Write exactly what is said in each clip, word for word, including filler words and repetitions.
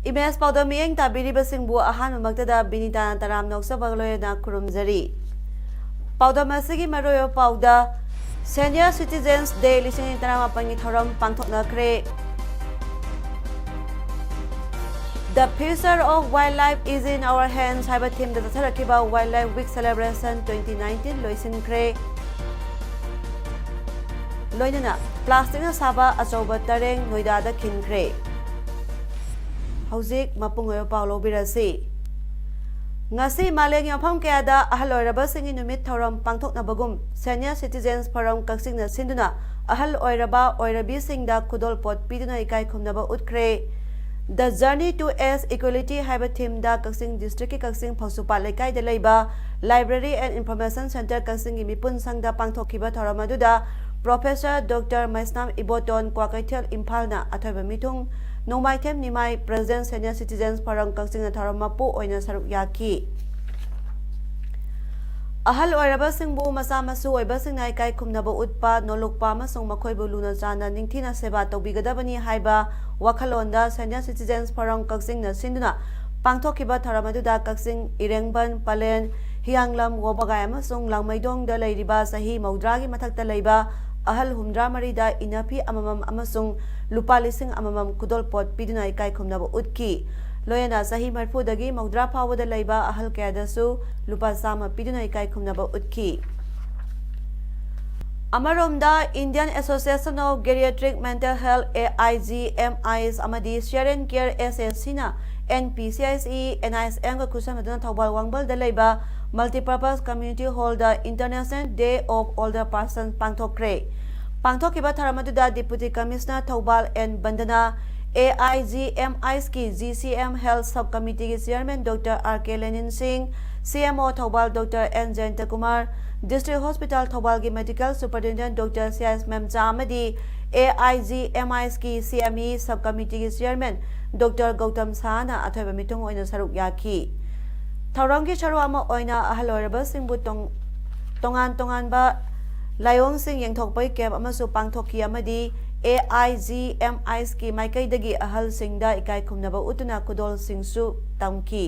Image ꯄꯥꯎꯗꯝ ꯃꯤꯠꯌꯦꯡ ꯇꯥꯕꯤꯔꯤꯕꯁꯤꯡꯕꯨ ꯑꯍꯥꯟꯕꯃꯛꯇꯗ ꯕꯤꯅꯤꯇꯥꯅ ꯇꯔꯥꯝꯅ ꯑꯣꯛꯆꯕꯒ ꯂꯣꯏꯅꯅ ꯈꯨꯔꯨꯝꯖꯔꯤ꯫ ꯄꯥꯎꯗꯝ ꯑꯁꯤꯒꯤ ꯃꯔꯨꯑꯣꯏꯕ ꯄꯥꯎꯗ, Senior Citizens Day ꯂꯤꯁꯤꯡ ꯑꯅꯤ ꯇꯔꯥꯃꯥꯄꯟꯒꯤ ꯊꯧꯔꯝ ꯄꯥꯡꯊꯣꯛꯅꯈ꯭ꯔꯦ꯫ The Future of Wildlife is in Our Hands ꯍꯥꯏꯕ ꯊꯤꯝꯗ ꯆꯠꯊꯔꯛꯈꯤꯕ Wildlife Week Celebration twenty nineteen ꯂꯣꯏꯁꯤꯟꯈ꯭ꯔꯦ꯫ ꯂꯣꯏꯅꯅ ꯄ꯭ꯂꯥꯁꯇꯤꯛꯅ ꯁꯥꯕ ꯑꯆꯧꯕ ꯇꯔꯦꯡ ꯅꯣꯏꯗꯥꯗ ꯈꯤꯟꯈ꯭ꯔꯦ꯫ ꯍꯧꯖꯤꯛ ꯃꯄꯨꯡ ꯑꯣꯏꯕ ꯄꯥꯎ ꯂꯧꯕꯤꯔꯁꯤ꯫ ꯉꯁꯤ ꯃꯥꯂꯦꯝꯒꯤ ꯃꯐꯝ ꯀꯌꯥꯗ ꯑꯍꯜ ꯑꯣꯏꯔꯕꯁꯤꯡꯒꯤ ꯅꯨꯃꯤꯠ ꯊꯧꯔꯝ ꯄꯥꯡꯊꯣꯛꯅꯕꯒꯨꯝ, Senior Citizens Forum ꯀꯛꯆꯤꯡꯅ ꯁꯤꯟꯗꯨꯅ ꯑꯍꯜ ꯑꯣꯏꯔꯕ ꯑꯣꯏꯔꯕꯤꯁꯤꯡꯗ ꯈꯨꯗꯣꯜꯄꯣꯠ ꯄꯤꯗꯨꯅ ꯏꯀꯥꯏ ꯈꯨꯝꯅꯕ ꯎꯠꯈ꯭ꯔꯦ꯫ The Journey to Age Equality ꯍꯥꯏꯕ ꯊꯤꯝꯗ ꯀꯛꯆꯤꯡ ꯗꯤꯁꯇ꯭ꯔꯤꯛꯀꯤ ꯀꯛꯆꯤꯡ ꯐꯧꯁꯨꯄꯥꯠ ꯂꯩꯀꯥꯏꯗ ꯂꯩꯕ Library and Information Centre ꯀꯛꯆꯤꯡꯒꯤ ꯃꯤꯄꯨꯟ ꯁꯪꯗ ꯄꯥꯡꯊꯣꯛꯈꯤꯕ ꯊꯧꯔꯝ ꯑꯗꯨꯗ Professor Doctor ꯃꯩꯁꯅꯥꯝ ꯏꯕꯣꯇꯣꯟ, ꯀ꯭ꯋꯥꯀꯩꯊꯦꯜ, ꯏꯝꯐꯥꯜꯅ ꯑꯊꯣꯏꯕ ꯃꯤꯊꯨꯡ, ꯅꯣꯡꯃꯥꯏꯊꯦꯝ ꯅꯤꯃꯥꯏ, President Senior Citizens Forum ꯀꯛꯆꯤꯡꯅ ꯊꯧꯔꯝ ꯃꯄꯨ ꯑꯣꯏꯅ ꯁꯔꯨꯛ ꯌꯥꯈꯤ꯫ ꯑꯍꯜ ꯑꯣꯏꯔꯕꯁꯤꯡꯕꯨ ꯃꯆꯥ ꯃꯁꯨ ꯑꯣꯏꯕꯁꯤꯡꯅ ꯏꯀꯥꯏ ꯈꯨꯝꯅꯕ ꯎꯠꯄ, ꯅꯣꯜꯂꯨꯛꯄ ꯑꯃꯁꯨꯡ ꯃꯈꯣꯏꯕꯨ ꯂꯨꯅ ꯆꯥꯟꯅ ꯅꯤꯡꯊꯤꯅ ꯁꯦꯕꯥ ꯇꯧꯕꯤꯒꯗꯕꯅꯤ ꯍꯥꯏꯕ ꯋꯥꯈꯜꯂꯣꯟꯗ Senior Citizens Forum ꯀꯛꯆꯤꯡꯅ ꯁꯤꯟꯗꯨꯅ ꯄꯥꯡꯊꯣꯛꯈꯤꯕ ꯊꯧꯔꯝ ꯑꯗꯨꯗ ꯀꯛꯆꯤꯡ, ꯏꯔꯦꯡꯕꯟ, ꯄꯂꯦꯟ, ꯍꯤꯌꯥꯡꯂꯝ, ꯋꯥꯕꯒꯥꯏ ꯑꯃꯁꯨꯡ ꯂꯥꯡꯃꯩꯗꯣꯡꯗ ꯂꯩꯔꯤꯕ ꯆꯍꯤ ꯃꯧꯗ꯭ꯔꯥꯒꯤ ꯃꯊꯛꯇ ꯂꯩꯕ ꯑꯍꯜ ꯍꯨꯝꯗ꯭ꯔꯥ ꯃꯔꯤꯗ ꯏꯟꯅꯐꯤ ꯑꯃꯃꯝ ꯑꯃꯁꯨꯡ ꯂꯨꯄꯥ ꯂꯤꯁꯤꯡ ꯑꯃꯃꯝ ꯈꯨꯗꯣꯜꯄꯣꯠ ꯄꯤꯗꯨꯅ ꯏꯀꯥꯏ ꯈꯨꯝꯅꯕ ꯎꯠꯈꯤ꯫ ꯂꯣꯏꯅꯅ ꯆꯍꯤ ꯃꯔꯤꯐꯨꯗꯒꯤ ꯃꯧꯗ꯭ꯔꯥ ꯐꯥꯎꯕꯗ ꯂꯩꯕ ꯑꯍꯜ ꯀꯌꯥꯗꯁꯨ ꯂꯨꯄꯥ ꯆꯥꯝꯃ ꯄꯤꯗꯨꯅ ꯏꯀꯥꯏ ꯈꯨꯝꯅꯕ ꯎꯠꯈꯤ꯫ ꯑꯃꯔꯣꯝꯗ, Indian Association of Geriatric Mental Health, A I G M I S, ꯑꯃꯗꯤ Share and Care, S A C, ꯅ N P C I C, N I S M ꯒ ꯈꯨꯠꯁꯝꯅꯗꯨꯅ ꯊꯧꯕꯥꯜ ꯋꯥꯡꯕꯜꯗ ꯂꯩꯕ Multipurpose Community Hall the International Day of Older Persons ꯄꯥꯡꯊꯣꯛꯈ꯭ꯔꯦ꯫ ꯄꯥꯡꯊꯣꯛꯈꯤꯕ ꯊꯧꯔꯝ ꯑꯗꯨꯗ Deputy Commissioner Thoubal N Bandana, A I G M ꯑꯥꯏꯁꯀꯤ G C M health sub ꯀꯃꯤꯇꯤꯒꯤ chairman doctor R K Lenin ꯁꯤꯡ, C M O Thoubal doctor N Jayanta Kumar, district hospital ꯊꯧꯕꯥꯜꯒꯤ medical superintendent doctor C S ꯃꯦꯝꯆꯥ ꯑꯃꯗꯤ ꯑꯦ I G M ꯑꯥꯏꯁꯀꯤ C M E sub ꯀꯃꯤꯇꯤꯒꯤ chairman doctor Gautam ꯁꯍꯥꯅ ꯑꯊꯣꯏꯕ ꯃꯤꯊꯨꯡ ꯑꯣꯏꯅ ꯁꯔꯨꯛ ꯌꯥꯈꯤ꯫ ꯊꯧꯔꯝꯒꯤ ꯁꯔꯨꯛ ꯑꯃ ꯑꯣꯏꯅ ꯑꯍꯜ ꯑꯣꯏꯔꯕꯁꯤꯡꯕꯨ ꯇꯣꯡ-, ꯇꯣꯉꯥꯟ ꯇꯣꯉꯥꯟꯕ ꯂꯥꯏꯑꯣꯡꯁꯤꯡ ꯌꯦꯡꯊꯣꯛꯄꯒꯤ ꯀꯦꯝꯞ ꯑꯃꯁꯨ ꯄꯥꯡꯊꯣꯛꯈꯤ ꯑꯃꯗꯤ ꯑꯦ ꯑꯥꯏ ꯖꯤ ꯑꯦꯝ ꯑꯥꯏꯁꯀꯤ ꯃꯥꯏꯀꯩꯗꯒꯤ ꯑꯍꯜꯁꯤꯡꯗ ꯏꯀꯥꯏ ꯈꯨꯝꯅꯕ ꯎꯠꯇꯨꯅ ꯈꯨꯗꯣꯜꯁꯤꯡꯁꯨ ꯇꯝꯈꯤ꯫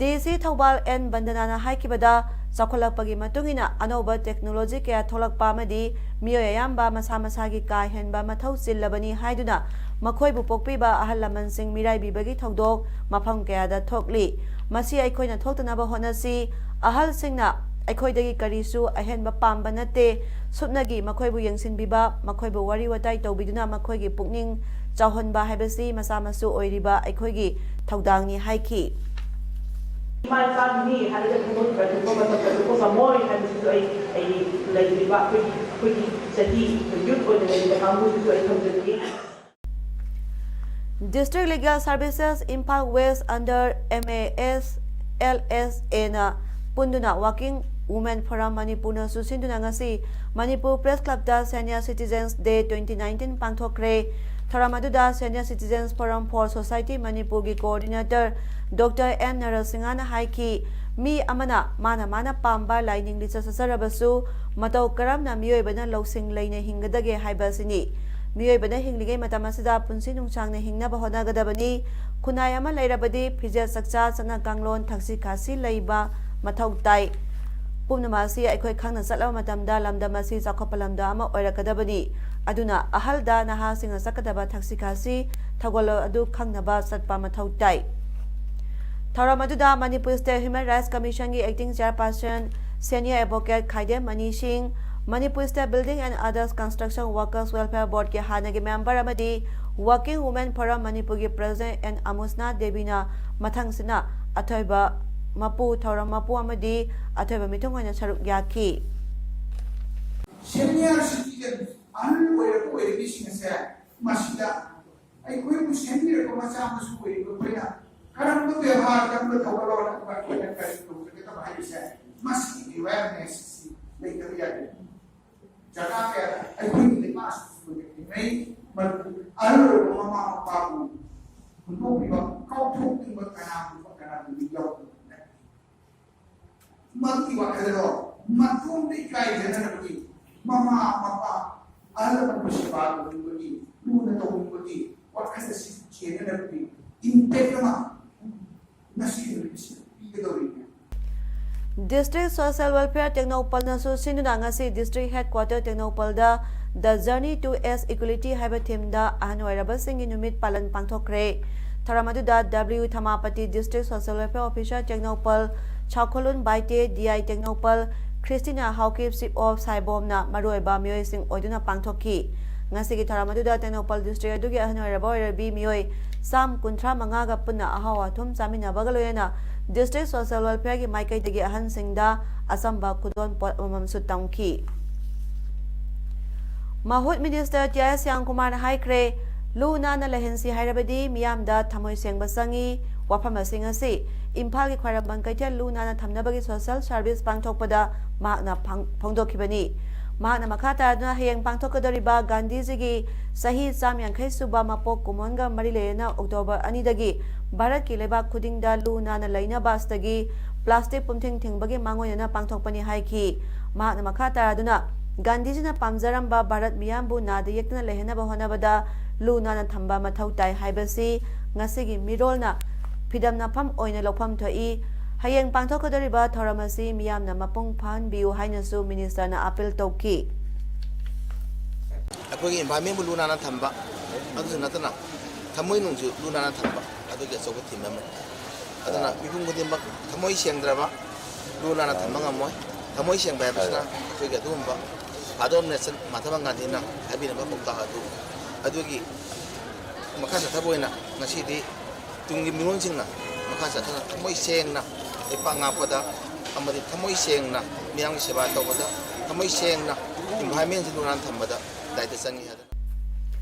ꯗꯤ ꯁꯤ ꯊꯧꯕꯥꯜ ꯑꯦꯟ ꯕꯟꯗꯅꯥꯅ ꯍꯥꯏꯈꯤꯕꯗ, ꯆꯥꯎꯈꯠꯂꯛꯄꯒꯤ ꯃꯇꯨꯡ ꯏꯟꯅ ꯑꯅꯧꯕ ꯇꯦꯛꯅꯣꯂꯣꯖꯤ ꯀꯌꯥ ꯊꯣꯛꯂꯛꯄ ꯑꯃꯗꯤ ꯃꯤꯑꯣꯏ ꯑꯌꯥꯝꯕ ꯃꯁꯥ ꯃꯁꯥꯒꯤ ꯀꯥ ꯍꯦꯟꯕ ꯃꯊꯧ ꯆꯤꯜꯂꯕꯅꯤ ꯍꯥꯏꯗꯨꯅ ꯃꯈꯣꯏꯕꯨ ꯄꯣꯛꯄꯤꯕ ꯑꯍꯜ ꯂꯃꯟꯁꯤꯡ ꯃꯤꯔꯥꯏꯕꯤꯕꯒꯤ ꯊꯧꯗꯣꯛ ꯃꯐꯝ ꯀꯌꯥꯗ ꯊꯣꯛꯂꯤ꯫ ꯃꯁꯤ ꯑꯩꯈꯣꯏꯅ ꯊꯣꯛꯇꯅꯕ ꯍꯣꯠꯅꯁꯤ꯫ ꯑꯍꯜꯁꯤꯡꯅ ꯑꯩꯈꯣꯏꯗꯒꯤ ꯀꯔꯤꯁꯨ ꯑꯍꯦꯟꯕ ꯄꯥꯝꯕ ꯅꯠꯇꯦ꯫ ꯁꯨꯞꯅꯒꯤ ꯃꯈꯣꯏꯕꯨ ꯌꯦꯡꯁꯤꯟꯕꯤꯕ, ꯃꯈꯣꯏꯕꯨ ꯋꯥꯔꯤ ꯋꯥꯇꯥꯏ ꯇꯧꯕꯤꯗꯨꯅ ꯃꯈꯣꯏꯒꯤ ꯄꯨꯛꯅꯤꯡ ꯆꯥꯎꯍꯟꯕ ꯍꯥꯏꯕꯁꯤ ꯃꯆꯥ ꯃꯁꯨ ꯑꯣꯏꯔꯤꯕ ꯑꯩꯈꯣꯏꯒꯤ ꯊꯧꯗꯥꯡꯅꯤ ꯍꯥꯏꯈꯤ꯫ ꯏꯃꯥ ꯏꯄꯥꯒꯤꯅꯤ ꯍꯥꯏꯔꯒ ꯊꯕꯛ ꯀꯠꯊꯣꯛꯄ ꯃꯇꯝ ꯀꯠꯊꯣꯛꯄ ꯉꯝꯃꯣꯏ ꯍꯥꯏꯕꯁꯤꯁꯨ ꯑꯩ, ꯑꯩ ꯂꯩꯔꯤꯕ ꯑꯩꯈꯣꯏꯒꯤ, ꯑꯩꯈꯣꯏꯒꯤ ꯆꯍꯤ ꯌꯨꯠ ꯑꯣꯏꯅ ꯂꯩꯔꯤꯕ ꯀꯥꯡꯕꯨꯁꯤꯁꯨ ꯑꯩ ꯊꯝꯖꯒꯦ꯫ District Legal Services Imphal West under M A S L S A ꯅ ꯄꯨꯟꯗꯨꯅ Working Women Forum ꯃꯅꯤꯄꯨꯔꯅꯁꯨ ꯁꯤꯟꯗꯨꯅ ꯉꯁꯤ ꯃꯅꯤꯄꯨꯔ Press Club ꯇ Senior Citizens Day twenty nineteen ꯄꯥꯡꯊꯣꯛꯈ꯭ꯔꯦ꯫ ꯊꯧꯔꯝ ꯑꯗꯨꯗ Senior Citizens Forum for Society ꯃꯅꯤꯄꯨꯔꯒꯤ Coordinator ꯗꯣꯛꯇꯔ ꯑꯦꯟ ꯅꯔꯁꯤꯡꯍꯅ ꯍꯥꯏꯈꯤ, ꯃꯤ ꯑꯃꯅ ꯃꯥꯅ ꯃꯥꯅ ꯄꯥꯝꯕ ꯂꯥꯏꯅꯤꯡ ꯂꯤꯆꯠ ꯆꯠꯆꯔꯕꯁꯨ ꯃꯇꯧ ꯀꯔꯝꯅ ꯃꯤꯑꯣꯏꯕꯅ ꯂꯧꯁꯤꯡ ꯂꯩꯅ ꯍꯤꯡꯒꯗꯒꯦ ꯍꯥꯏꯕ ꯑꯁꯤꯅꯤ꯫ ꯃꯤꯑꯣꯏꯕꯅ ꯍꯤꯡꯂꯤꯉꯩ ꯃꯇꯝ ꯑꯁꯤꯗ ꯄꯨꯟꯁꯤ ꯅꯨꯡꯁꯥꯡꯅ ꯍꯤꯡꯅꯕ ꯍꯣꯠꯅꯒꯗꯕꯅꯤ꯫ ꯈꯨꯟꯅꯥꯏ ꯑꯃ ꯂꯩꯔꯕꯗꯤ ꯐꯤꯖꯦꯠ ꯆꯛꯆꯥ, ꯆꯠꯅ ꯀꯥꯡꯂꯣꯟ, ꯊꯛꯁꯤ ꯈꯥꯁꯤ ꯂꯩꯕ ꯃꯊꯧ ꯇꯥꯏ꯫ ꯄꯨꯝꯅꯃꯛ ꯑꯁꯤ ꯑꯩꯈꯣꯏ ꯈꯪꯅ ꯆꯠꯂꯕ ꯃꯇꯝꯗ ꯂꯝꯗꯝ ꯑꯁꯤ ꯆꯥꯎꯈꯠꯄ ꯂꯝꯗꯝ ꯑꯃ ꯑꯣꯏꯔꯛꯀꯗꯕꯅꯤ꯫ ꯑꯗꯨꯅ ꯑꯍꯜꯗ ꯅꯍꯥꯁꯤꯡꯅ ꯆꯠꯀꯗꯕ ꯊꯛꯁꯤ ꯈꯥꯁꯤ ꯊꯧꯒꯜꯂꯣꯟ ꯑꯗꯨ ꯈꯪꯅꯕ ꯆꯠꯄ ꯃꯊꯧ ꯇꯥꯏ꯫ ꯊꯧꯔꯝ ꯑꯗꯨꯗ Manipur State Human Rights Commission ꯒꯤ Acting Chairperson Senior Advocate Khaidem Mani Singh, Manipur State Building and Others Construction Workers Welfare Board ꯀꯤ ꯍꯥꯟꯅꯒꯤ member ꯑꯃꯗꯤ Working Women Forum ꯃꯅꯤꯄꯨꯔꯒꯤ President ꯑꯦꯟ ꯑꯃꯨꯁꯅꯥ ꯗꯦꯕꯤꯅ ꯃꯊꯪꯁꯤꯠꯅ ꯑꯊꯣꯏꯕ ꯃꯄꯨ, ꯊꯧꯔꯝ ꯃꯄꯨ ꯑꯃꯗꯤ ꯑꯊꯣꯏꯕ ꯃꯤꯊꯨꯡ ꯑꯣꯏꯅ ꯁꯔꯨꯛ ꯌꯥꯈꯤ꯫ Senior citizen, ꯑꯍꯜ ꯑꯣꯏꯔꯕ ꯑꯣꯏꯔꯕꯤꯁꯤꯡ ꯑꯁꯦ ꯃꯁꯤꯗ ꯑꯩꯈꯣꯏꯕꯨ ꯁꯦꯝꯕꯤꯔꯛꯄ ꯃꯆꯥ ꯃꯁꯨ ꯑꯣꯏꯔꯤꯕ ꯑꯩꯈꯣꯏꯅ ꯀꯔꯝꯕ ꯕꯦꯕꯥꯔ, ꯀꯔꯝꯕ ꯊꯧꯒꯜꯂꯣꯟ ꯑꯩꯈꯣꯏꯅ ꯀꯔꯤ ꯇꯧꯖꯒꯗꯕ ꯍꯥꯏꯕꯁꯦ ꯃꯁꯤꯒꯤ awareness ꯁꯤ ꯂꯩꯇꯕ ꯌꯥꯗꯦ꯫ ꯖꯒꯥ ꯀꯌꯥꯗ ꯑꯩꯈꯣꯏꯒꯤ ꯂꯩꯕꯥꯛ ꯑꯁꯤꯕꯨ ꯊꯦꯡꯅꯩ, ꯃꯗꯨ ꯑꯍꯜ ꯑꯣꯏꯔꯕ ꯃꯃꯥ ꯃꯄꯥꯕꯨ ꯍꯨꯟꯗꯣꯛꯄꯤꯕ, ꯀꯥꯎꯊꯣꯛꯄꯤꯕ ꯀꯅꯥꯒꯨꯝꯕ ꯀꯅꯥꯒꯨꯝꯕ ꯌꯥꯎꯕ ꯅꯠꯇꯦ꯫ ꯃꯗꯨꯒꯤ ꯋꯥꯈꯜꯗꯣ ꯃꯇꯣꯝꯇ ꯏꯀꯥꯏꯖꯅꯔꯕꯗꯤ ꯃꯃꯥ ꯃꯄꯥ ꯑꯍꯜ ꯂꯃꯟꯕꯨ ꯁꯦꯕꯥ ꯇꯧꯅꯤꯡꯕꯒꯤ, ꯂꯨꯅ ꯇꯧꯅꯤꯡꯕꯒꯤ ꯋꯥꯈꯜ ꯑꯁꯤ ꯆꯦꯟꯅꯅꯕꯒꯤ intent ꯑꯃ ꯉꯁꯤ ꯅꯨꯃꯤꯠꯁꯤꯗ ꯄꯤꯒꯗꯧꯔꯤꯕꯅꯤ꯫ District Social Welfare ꯇꯦꯡꯅꯧꯄꯜꯅꯁꯨ ꯁꯤꯟꯗꯨꯅ ꯉꯁꯤ District Headquarter ꯇꯦꯡꯅꯧꯄꯜꯗ The Journey to Age Equality ꯍꯥꯏꯕ theme ꯗ ꯑꯍꯟ ꯑꯣꯏꯔꯕꯁꯤꯡꯒꯤ ꯅꯨꯃꯤꯠ ꯄꯥꯂꯟ ꯄꯥꯡꯊꯣꯛꯈ꯭ꯔꯦ꯫ ꯊꯧꯔꯝ ꯑꯗꯨꯗ W ꯊꯃꯥꯄꯇꯤ District Social Welfare Officer Tengnoupal, ꯁꯥꯎꯈꯣꯂꯨꯟ Baite, D I Tengnoupal, ꯈ꯭ꯔꯤꯁꯇꯤꯅꯥ Haokip, C O ꯁꯥꯏꯕꯣꯝꯅ ꯃꯔꯨꯑꯣꯏꯕ ꯃꯤꯑꯣꯏꯁꯤꯡ ꯑꯣꯏꯗꯨꯅ ꯄꯥꯡꯊꯣꯛꯈꯤ꯫ ꯉꯁꯤꯒꯤ ꯊꯧꯔꯝ ꯑꯗꯨꯗ ꯇꯦꯡꯅꯧꯄꯜ district ꯑꯗꯨꯒꯤ ꯑꯍꯟ ꯑꯣꯏꯔꯕ ꯑꯣꯏꯔꯕꯤ ꯃꯤꯑꯣꯏ ꯆꯥꯝ ꯀꯨꯟꯊ꯭ꯔꯥ ꯃꯉꯥꯒ ꯄꯨꯟꯅ ꯑꯍꯥꯎ ꯑꯊꯨꯝ ꯆꯥꯃꯤꯟꯅꯕꯒ ꯂꯣꯏꯅꯅ District Social Welfare ꯒꯤ ꯃꯥꯏꯀꯩꯗꯒꯤ ꯑꯍꯟꯁꯤꯡꯗ ꯑꯆꯝꯕ ꯈꯨꯗꯣꯜ ꯄꯣꯠ ꯑꯃꯃꯝꯁꯨ ꯇꯝꯈꯤ꯫ ꯃꯍꯨꯠ Minister ꯇꯤ ꯑꯥꯏ ꯁ꯭ꯌꯥꯝꯀꯨꯃꯥꯔꯅ ꯍꯥꯏꯈ꯭ꯔꯦ, ꯂꯨ ꯅꯥꯟꯅ ꯂꯩꯍꯟꯁꯤ ꯍꯥꯏꯔꯕꯗꯤ ꯃꯤꯌꯥꯝꯗ ꯊꯃꯣꯏ ꯁꯦꯡꯕ ꯆꯪꯏ꯫ ꯋꯥꯐꯝ ꯑꯁꯤꯡ ꯑꯁꯤ ꯏꯝꯐꯥꯜꯒꯤ ꯈ꯭ꯋꯥꯏꯔꯝꯕꯟ ꯀꯩꯊꯦꯜ ꯂꯨ ꯅꯥꯟꯅ ꯊꯝꯅꯕꯒꯤ social service ꯄꯥꯡꯊꯣꯛꯄꯗ ꯃꯍꯥꯛꯅ ꯐꯪ-, ꯐꯣꯡꯗꯣꯛꯈꯤꯕꯅꯤ꯫ ꯃꯍꯥꯛꯅ ꯃꯈꯥ ꯇꯥꯗꯨꯅ ꯍꯌꯦꯡ ꯄꯥꯡꯊꯣꯛꯀꯗꯧꯔꯤꯕ ꯒꯥꯟꯙꯤꯖꯤꯒꯤ ꯆꯍꯤ ꯆꯥꯝ ꯌꯥꯡꯈꯩ ꯁꯨꯕ ꯃꯄꯣꯛ ꯀꯨꯝꯑꯣꯟꯒ ꯃꯔꯤ ꯂꯩꯅꯅ October ꯑꯅꯤꯗꯒꯤ ꯚꯥꯔꯠꯀꯤ ꯂꯩꯕꯥꯛ ꯈꯨꯗꯤꯡꯗ ꯂꯨ ꯅꯥꯟꯅ ꯂꯩꯅꯕ ꯑꯁꯤꯗꯒꯤ plastic ꯄꯨꯝꯊꯤꯡ ꯊꯤꯡꯕꯒꯤ ꯃꯥꯡꯑꯣꯏꯅꯅ ꯄꯥꯡꯊꯣꯛꯄꯅꯤ ꯍꯥꯏꯈꯤ꯫ ꯃꯍꯥꯛꯅ ꯃꯈꯥ ꯇꯥꯗꯨꯅ ꯒꯥꯟꯙꯤꯖꯤꯅ ꯄꯥꯝꯖꯔꯝꯕ ꯚꯥꯔꯠ ꯃꯤꯌꯥꯝꯕꯨ ꯅꯥꯗ ꯌꯦꯛꯇꯅ ꯂꯩꯍꯟꯅꯕ ꯍꯣꯠꯅꯕꯗ ꯂꯨ ꯅꯥꯟꯅ ꯊꯝꯕ ꯃꯊꯧ ꯇꯥꯏ ꯍꯥꯏꯕꯁꯤ ꯉꯁꯤꯒꯤ ꯃꯤꯔꯣꯜꯅ ꯐꯤꯗꯝꯅꯐꯝ ꯑꯣꯏꯅ ꯂꯧꯐꯝ ꯊꯣꯛꯏ꯫ ꯍꯌꯦꯡ ꯄꯥꯡꯊꯣꯛꯀꯗꯧꯔꯤꯕ ꯊꯧꯔꯝ ꯑꯁꯤ ꯃꯤꯌꯥꯝꯅ ꯃꯄꯨꯡ ꯐꯥꯍꯟꯕꯤꯌꯨ ꯍꯥꯏꯅꯁꯨ Minister ꯅ appeal ꯇꯧꯈꯤ꯫ ꯑꯩꯈꯣꯏꯒꯤ environment ꯕꯨ ꯂꯨ ꯅꯥꯟꯅ ꯊꯝꯕ, ꯑꯗꯨꯁꯨ ꯅꯠꯇꯅ ꯊꯃꯣꯏꯅꯨꯡꯁꯨ ꯂꯨ ꯅꯥꯟꯅ ꯊꯝꯕ, ꯑꯗꯨꯒꯤ ꯑꯆꯧꯕ theme ꯑꯃꯅꯤ꯫ ꯑꯗꯨꯅ ꯃꯤꯄꯨꯝ ꯈꯨꯗꯤꯡꯃꯛ ꯊꯃꯣꯏ ꯁꯦꯡꯗ꯭ꯔꯕ ꯂꯨ ꯅꯥꯟꯅ ꯊꯝꯕ ꯉꯝꯃꯣꯏ꯫ ꯊꯃꯣꯏ ꯁꯦꯡꯕ ꯍꯥꯏꯕꯁꯤꯅ ꯑꯩꯈꯣꯏꯒꯤ ꯑꯗꯨꯒꯨꯝꯕ Father of Nation ꯃꯍꯥꯇꯃꯥ ꯒꯥꯟꯙꯤꯅ ꯍꯥꯏꯕꯤꯔꯝꯕ ꯄꯥꯎꯇꯥꯛ ꯑꯗꯨ, ꯑꯗꯨꯒꯤ ꯃꯈꯥ ꯆꯠꯊꯕ ꯑꯣꯏꯅ ꯉꯁꯤꯗꯤ ꯇꯨꯡꯒꯤ ꯃꯤꯔꯣꯟꯁꯤꯡꯅ ꯃꯈꯥ ꯆꯠꯊꯅ ꯊꯃꯣꯏ ꯁꯦꯡꯅ ꯂꯩꯄꯥꯛ ꯉꯥꯛꯄꯗ ꯑꯃꯗꯤ ꯊꯃꯣꯏ ꯁꯦꯡꯅ ꯃꯤꯌꯥꯝꯒꯤ ꯁꯦꯕꯥ ꯇꯧꯕꯗ, ꯊꯃꯣꯏ ꯁꯦꯡꯅ environment ꯁꯤ ꯂꯨ ꯅꯥꯟꯅ ꯊꯝꯕꯗ ꯗꯥꯏꯇ ꯆꯪꯏ ꯍꯥꯏꯗꯅ꯫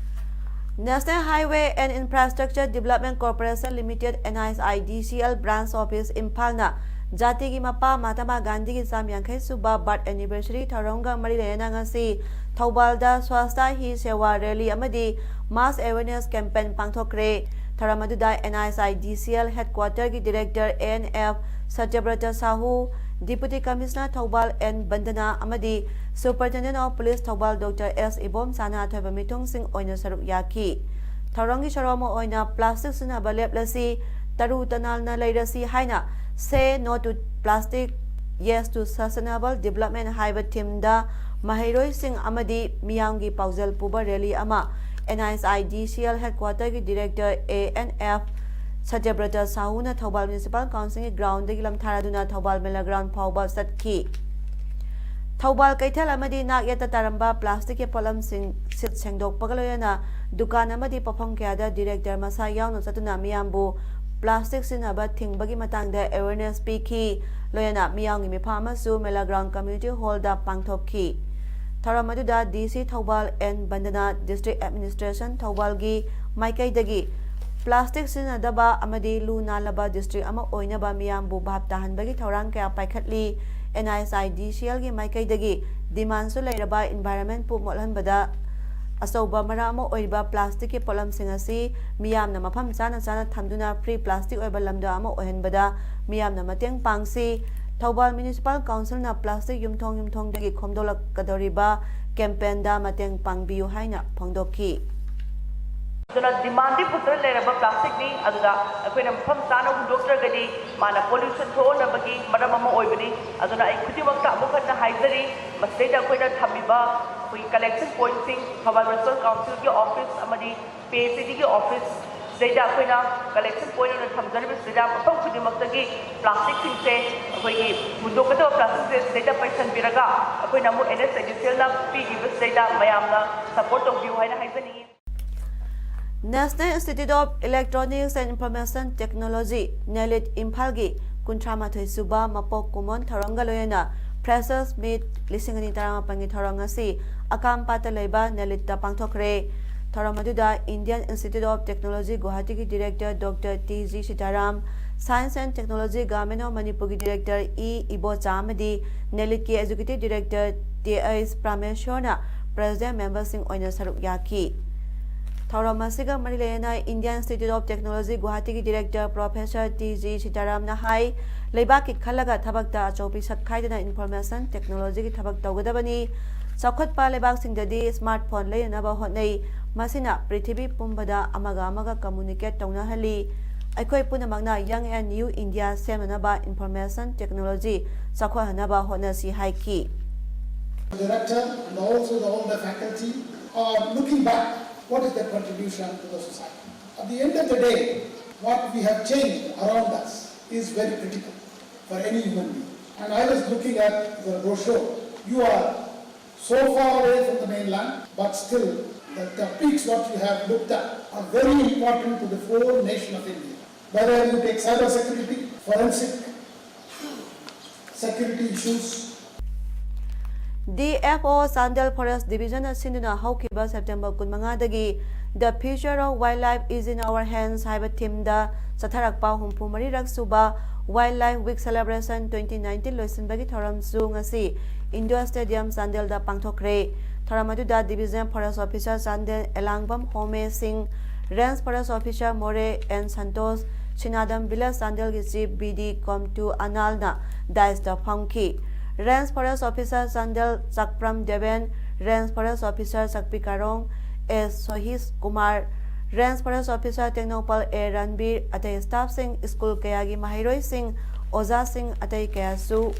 National Highway and Infrastructure Development Corporation Limited, N H I D C L, Branch Office, ꯏꯝꯐꯥꯜꯅ ꯖꯥꯇꯤꯒꯤ ꯃꯄꯥ ꯃꯍꯥꯇꯃꯥ ꯒꯥꯟꯙꯤꯒꯤ ꯆꯥꯝ ꯌꯥꯡꯈꯩ ꯁꯨꯕ birth anniversary ꯊꯧꯔꯝꯒ ꯃꯔꯤ ꯂꯩꯅꯅ ꯉꯁꯤ ꯊꯧꯕꯥꯜꯗ Swachhata Hi Seva Rally ꯑꯃꯗꯤ Mass Awareness Campaign ꯄꯥꯡꯊꯣꯛꯈ꯭ꯔꯦ꯫ ꯊꯧꯔꯝ ꯑꯗꯨꯗ N H I D C L Headquarter ꯒꯤ Director A N F ꯁꯇ꯭ꯌꯕ꯭ꯔꯇ Shahu, Deputy Commissioner Thoubal N ꯕꯟꯗꯅꯥ ꯑꯃꯗꯤ Superintendent of Police Thoubal Doctor S ꯏꯕꯣꯝꯆꯥꯅ ꯑꯊꯣꯏꯕ ꯃꯤꯊꯨꯡꯁꯤꯡ ꯑꯣꯏꯅ ꯁꯔꯨꯛ ꯌꯥꯈꯤ꯫ ꯊꯧꯔꯝꯒꯤ ꯁꯔꯨꯛ ꯑꯃ ꯑꯣꯏꯅ "Plastic ꯁꯤꯖꯤꯟꯅꯕ ꯂꯦꯞꯂꯁꯤ, ꯇꯔꯨ ꯇꯅꯥꯜꯅ ꯂꯩꯔꯁꯤ" ꯍꯥꯏꯅ "Say No to Plastic, Yes to Sustainable Development" ꯍꯥꯏꯕ theme ꯗ ꯃꯍꯩꯔꯣꯏꯁꯤꯡ ꯑꯃꯗꯤ ꯃꯤꯌꯥꯝꯒꯤ ꯄꯥꯎꯖꯦꯜ ꯄꯨꯕ rally ꯑꯃ N H I D C L Headquarter ꯒꯤ Director A N F ꯁꯇ꯭ꯌꯕ꯭ꯔꯇ ꯁꯥꯍꯨꯅ Thoubal Municipal Council ꯒꯤ ground ꯗꯒꯤ ꯂꯝꯊꯥꯔꯗꯨꯅ ꯊꯧꯕꯥꯜ ꯃꯦꯂꯥ ground ꯐꯥꯎꯕ ꯆꯠꯈꯤ꯫ ꯊꯧꯕꯥꯜ ꯀꯩꯊꯦꯜ ꯑꯃꯗꯤ ꯅꯥꯛ ꯌꯦꯠꯇ ꯇꯥꯔꯝꯕ plastic ꯀꯤ ꯄꯣꯠꯂꯝꯁꯤꯡ ꯁꯤꯠ ꯁꯦꯡꯗꯣꯛꯄꯒ ꯂꯣꯏꯅꯅ ꯗꯨꯀꯥꯟ ꯑꯃꯗꯤ ꯄꯣꯠꯐꯝ ꯀꯌꯥꯗ Director ꯃꯁꯥ ꯌꯥꯎꯅ ꯆꯠꯇꯨꯅ ꯃꯤꯌꯥꯝꯕꯨ plastic ꯁꯤꯖꯤꯟꯅꯕ ꯊꯤꯡꯕꯒꯤ ꯃꯇꯥꯡꯗ awareness ꯄꯤꯈꯤ꯫ ꯂꯣꯏꯅꯅ ꯃꯤꯌꯥꯝꯒꯤ ꯃꯤꯐꯝ ꯑꯃꯁꯨ ꯃꯦꯂꯥ ground community hall ꯗ ꯄꯥꯡꯊꯣꯛꯈꯤ꯫ ꯊꯧꯔꯝ ꯑꯗꯨꯗ D C ꯊꯧꯕꯥꯜ N ꯕꯟꯗꯅꯥ, District Administration ꯊꯧꯕꯥꯜꯒꯤ ꯃꯥꯏꯀꯩꯗꯒꯤ plastic ꯁꯤꯖꯤꯟꯅꯗꯕ ꯑꯃꯗꯤ ꯂꯨ ꯅꯥꯜꯂꯕ district ꯑꯃ ꯑꯣꯏꯅꯕ ꯃꯤꯌꯥꯝꯕꯨ ꯚꯥꯞ ꯇꯥꯍꯟꯕꯒꯤ ꯊꯧꯔꯥꯡ ꯀꯌꯥ ꯄꯥꯏꯈꯠꯂꯤ꯫ N H I D C L ꯒꯤ ꯃꯥꯏꯀꯩꯗꯒꯤ demand ꯁꯨ ꯂꯩꯔꯕ environment ꯄꯨ ꯃꯣꯠꯍꯟꯕꯗ ꯑꯆꯧꯕ ꯃꯔꯝ ꯑꯃ ꯑꯣꯏꯔꯤꯕ plastic ꯀꯤ ꯄꯣꯠꯂꯝꯁꯤꯡ ꯑꯁꯤ ꯃꯤꯌꯥꯝꯅ ꯃꯐꯝ ꯆꯥꯅ ꯆꯥꯅ ꯊꯝꯗꯨꯅ free plastic ꯑꯣꯏꯕ ꯂꯝꯗꯝ ꯑꯃ ꯑꯣꯏꯍꯟꯕꯗ ꯃꯤꯌꯥꯝꯅ ꯃꯇꯦꯡ ꯄꯥꯡꯁꯤ꯫ ꯊꯧꯕꯥꯜ Municipal Council ꯅ plastic ꯌꯨꯝꯊꯣꯡ ꯌꯨꯝꯊꯣꯡꯗꯒꯤ ꯈꯣꯝꯗꯣꯛꯂꯛꯀꯗꯧꯔꯤꯕ campaign ꯗ ꯃꯇꯦꯡ ꯄꯥꯡꯕꯤꯌꯨ ꯍꯥꯏꯅ ꯐꯣꯡꯗꯣꯛꯈꯤ꯫ ꯑꯗꯨꯅ demand ꯗꯤ ꯐꯖꯅ ꯂꯩꯔꯕ plastic ꯅꯤ, ꯑꯗꯨꯗ ꯑꯩꯈꯣꯏꯅ ꯃꯐꯝ ꯆꯥꯅ ꯍꯨꯟꯗꯣꯛꯇ꯭ꯔꯒꯗꯤ ꯃꯥꯅ pollution ꯊꯣꯛꯍꯟꯅꯕꯒꯤ ꯃꯔꯝ ꯑꯃ ꯑꯣꯏꯕꯅꯤ꯫ ꯑꯗꯨꯅ ꯑꯩ ꯈꯨꯗꯤꯡꯃꯛꯇ ꯑꯃꯨꯛ ꯍꯟꯅ ꯍꯥꯏꯖꯔꯤ, ꯃꯁꯤꯗꯩꯗ ꯑꯩꯈꯣꯏꯅ ꯊꯝꯃꯤꯕ ꯑꯩꯈꯣꯏꯒꯤ collection point ꯁꯤꯡ, ꯊꯧꯕꯥꯜ Municipal Council ꯒꯤ office ꯑꯃꯗꯤ P H E D ꯒꯤ office, ꯁꯤꯗꯩꯗ ꯑꯩꯈꯣꯏꯅ collection point ꯑꯣꯏꯅ ꯊꯝꯖꯔꯤꯕꯁꯤꯗꯩꯗ ꯃꯐꯝ ꯈꯨꯗꯤꯡꯃꯛꯇꯒꯤ plastic ꯁꯤꯡꯁꯦ, ꯑꯩꯈꯣꯏꯒꯤ ꯍꯨꯟꯗꯣꯛꯀꯗꯕ plastic ꯁꯦ ꯁꯤꯗꯩꯗ ꯄꯩꯁꯟꯕꯤꯔꯒ ꯑꯩꯈꯣꯏꯅ ꯑꯃꯨꯛ N H I D C L ꯅ ꯄꯤꯈꯤꯕꯁꯤꯗꯩꯗ ꯃꯌꯥꯝꯅ support ꯇꯧꯕꯤꯌꯨ ꯍꯥꯏꯅ ꯍꯥꯏꯖꯅꯤꯡꯉꯤ꯫ National Institute of Electronics and Information Technology, NELIT, ꯏꯝꯐꯥꯜꯒꯤ ꯀꯨꯟꯊ꯭ꯔꯥ ꯃꯥꯊꯣꯏ ꯁꯨꯕ ꯃꯄꯣꯛ ꯀꯨꯝꯑꯣꯟ ꯊꯧꯔꯝꯒ ꯂꯣꯏꯅꯅ Freshers Meet ꯂꯤꯁꯤꯡ ꯑꯅꯤ ꯇꯔꯥꯃꯥꯄꯟꯒꯤ ꯊꯧꯔꯝ ꯉꯁꯤ ꯑꯀꯥꯝꯄꯥꯠꯇ ꯂꯩꯕ NELIT ꯇ ꯄꯥꯡꯊꯣꯛꯈ꯭ꯔꯦ꯫ ꯊꯧꯔꯝ ꯑꯗꯨꯗ Indian Institute of Technology Guwahati ꯒꯤ Director Doctor T G Sitaram, Science and Technology Government of Manipur ꯒꯤ Director E ꯏꯕꯣꯆꯥ ꯑꯃꯗꯤ ꯅꯦꯂꯤꯠꯀꯤ Executive Director T H ꯄ꯭ꯔꯥꯃꯦꯁꯣꯔꯅ President memberꯁꯤꯡ ꯑꯣꯏꯅ ꯁꯔꯨꯛ ꯌꯥꯈꯤ꯫ ꯊꯧꯔꯝ ꯑꯁꯤꯒ ꯃꯔꯤ ꯂꯩꯅꯅ Indian Institute of Technology Guwahati ꯒꯤ Director Professor T G Sitaramꯅ ꯍꯥꯏ, ꯂꯩꯕꯥꯛꯀꯤ ꯈꯜꯂꯒ ꯊꯕꯛꯇ ꯑꯆꯧ ꯄꯤꯁꯛ ꯈꯥꯏꯗꯅ information technology ꯒꯤ ꯊꯕꯛ ꯇꯧꯒꯗꯕꯅꯤ꯫ ꯆꯥꯎꯈꯠꯄ ꯂꯩꯕꯥꯛꯁꯤꯡꯗꯗꯤ smartphone ꯂꯩꯅꯅꯕ ꯍꯣꯠꯅꯩ꯫ ꯃꯁꯤꯅ ꯄ꯭ꯔꯤꯊꯤꯕꯤ ꯄꯨꯝꯕꯗ ꯑꯃꯒ ꯑꯃꯒ communicate ꯇꯧꯅꯍꯜꯂꯤ꯫ ꯑꯩꯈꯣꯏ ꯄꯨꯝꯅꯃꯛꯅ Young and New India ꯁꯦꯝꯅꯅꯕ information technology ꯆꯥꯎꯈꯠꯍꯟꯅꯕ ꯍꯣꯠꯅꯁꯤ ꯍꯥꯏꯈꯤ꯫ The director and also the, all the faculty are looking back, what is their contribution to the society? At the end of the day, what we have changed around us is very critical for any human being. And I was looking at your brochure. You are so far away from the mainland, but still the topics what you have looked at are very important to the whole nation of India. Whether you take cyber security, forensic security issues, D F O Chandel Forest Division ꯅ ꯁꯤꯟꯗꯨꯅ ꯍꯧꯈꯤꯕ September ꯀꯨꯟꯃꯉꯥꯗꯒꯤ The Future of Wildlife is in Our Hands ꯍꯥꯏꯕ theme ꯗ ꯆꯠꯊꯔꯛꯄ ꯍꯨꯝꯐꯨ ꯃꯔꯤꯔꯛ ꯁꯨꯕ Wildlife Week Celebration twenty nineteen ꯂꯣꯏꯁꯤꯟꯕꯒꯤ ꯊꯧꯔꯝꯁꯨ ꯉꯁꯤ Indoor Stadium ꯆꯥꯟꯗꯦꯜꯗ ꯄꯥꯡꯊꯣꯛꯈ꯭ꯔꯦ꯫ ꯊꯧꯔꯝ ꯑꯗꯨꯗ Division Forest Officer ꯆꯥꯟꯗꯦꯜ ꯑꯦꯂꯥꯡꯕꯝ ꯍꯣꯃꯦ ꯁꯤꯡ, Range Forest Officer ꯃꯣꯔꯦ ꯑꯦꯟ ꯁꯟꯇꯣꯁ, ꯁꯤꯅꯥꯗꯝ Village ꯆꯥꯟꯗꯦꯜꯒꯤ Chief B D ꯀꯣꯝꯇꯨ ꯑꯅꯥꯜꯅ dais ꯇ ꯐꯝꯈꯤ꯫ Range Forest Officer Chandel ꯆꯥꯛꯄ꯭ꯔꯝ Deben, Range Forest Officer ꯆꯥꯛꯄꯤ ꯀꯥꯔꯣꯡ ꯑꯦꯁ ꯁꯣꯍꯤꯁ Kumar, Range Forest Officer Tengnoupal ꯑꯦ ꯔꯟꯕꯤꯔ, ꯑꯇꯩ staff ꯁꯤꯡ, school ꯀꯌꯥꯒꯤ ꯃꯍꯩꯔꯣꯏꯁꯤꯡ, ꯑꯣꯖꯥꯁꯤꯡ ꯑꯇꯩ ꯀꯌꯥꯁꯨ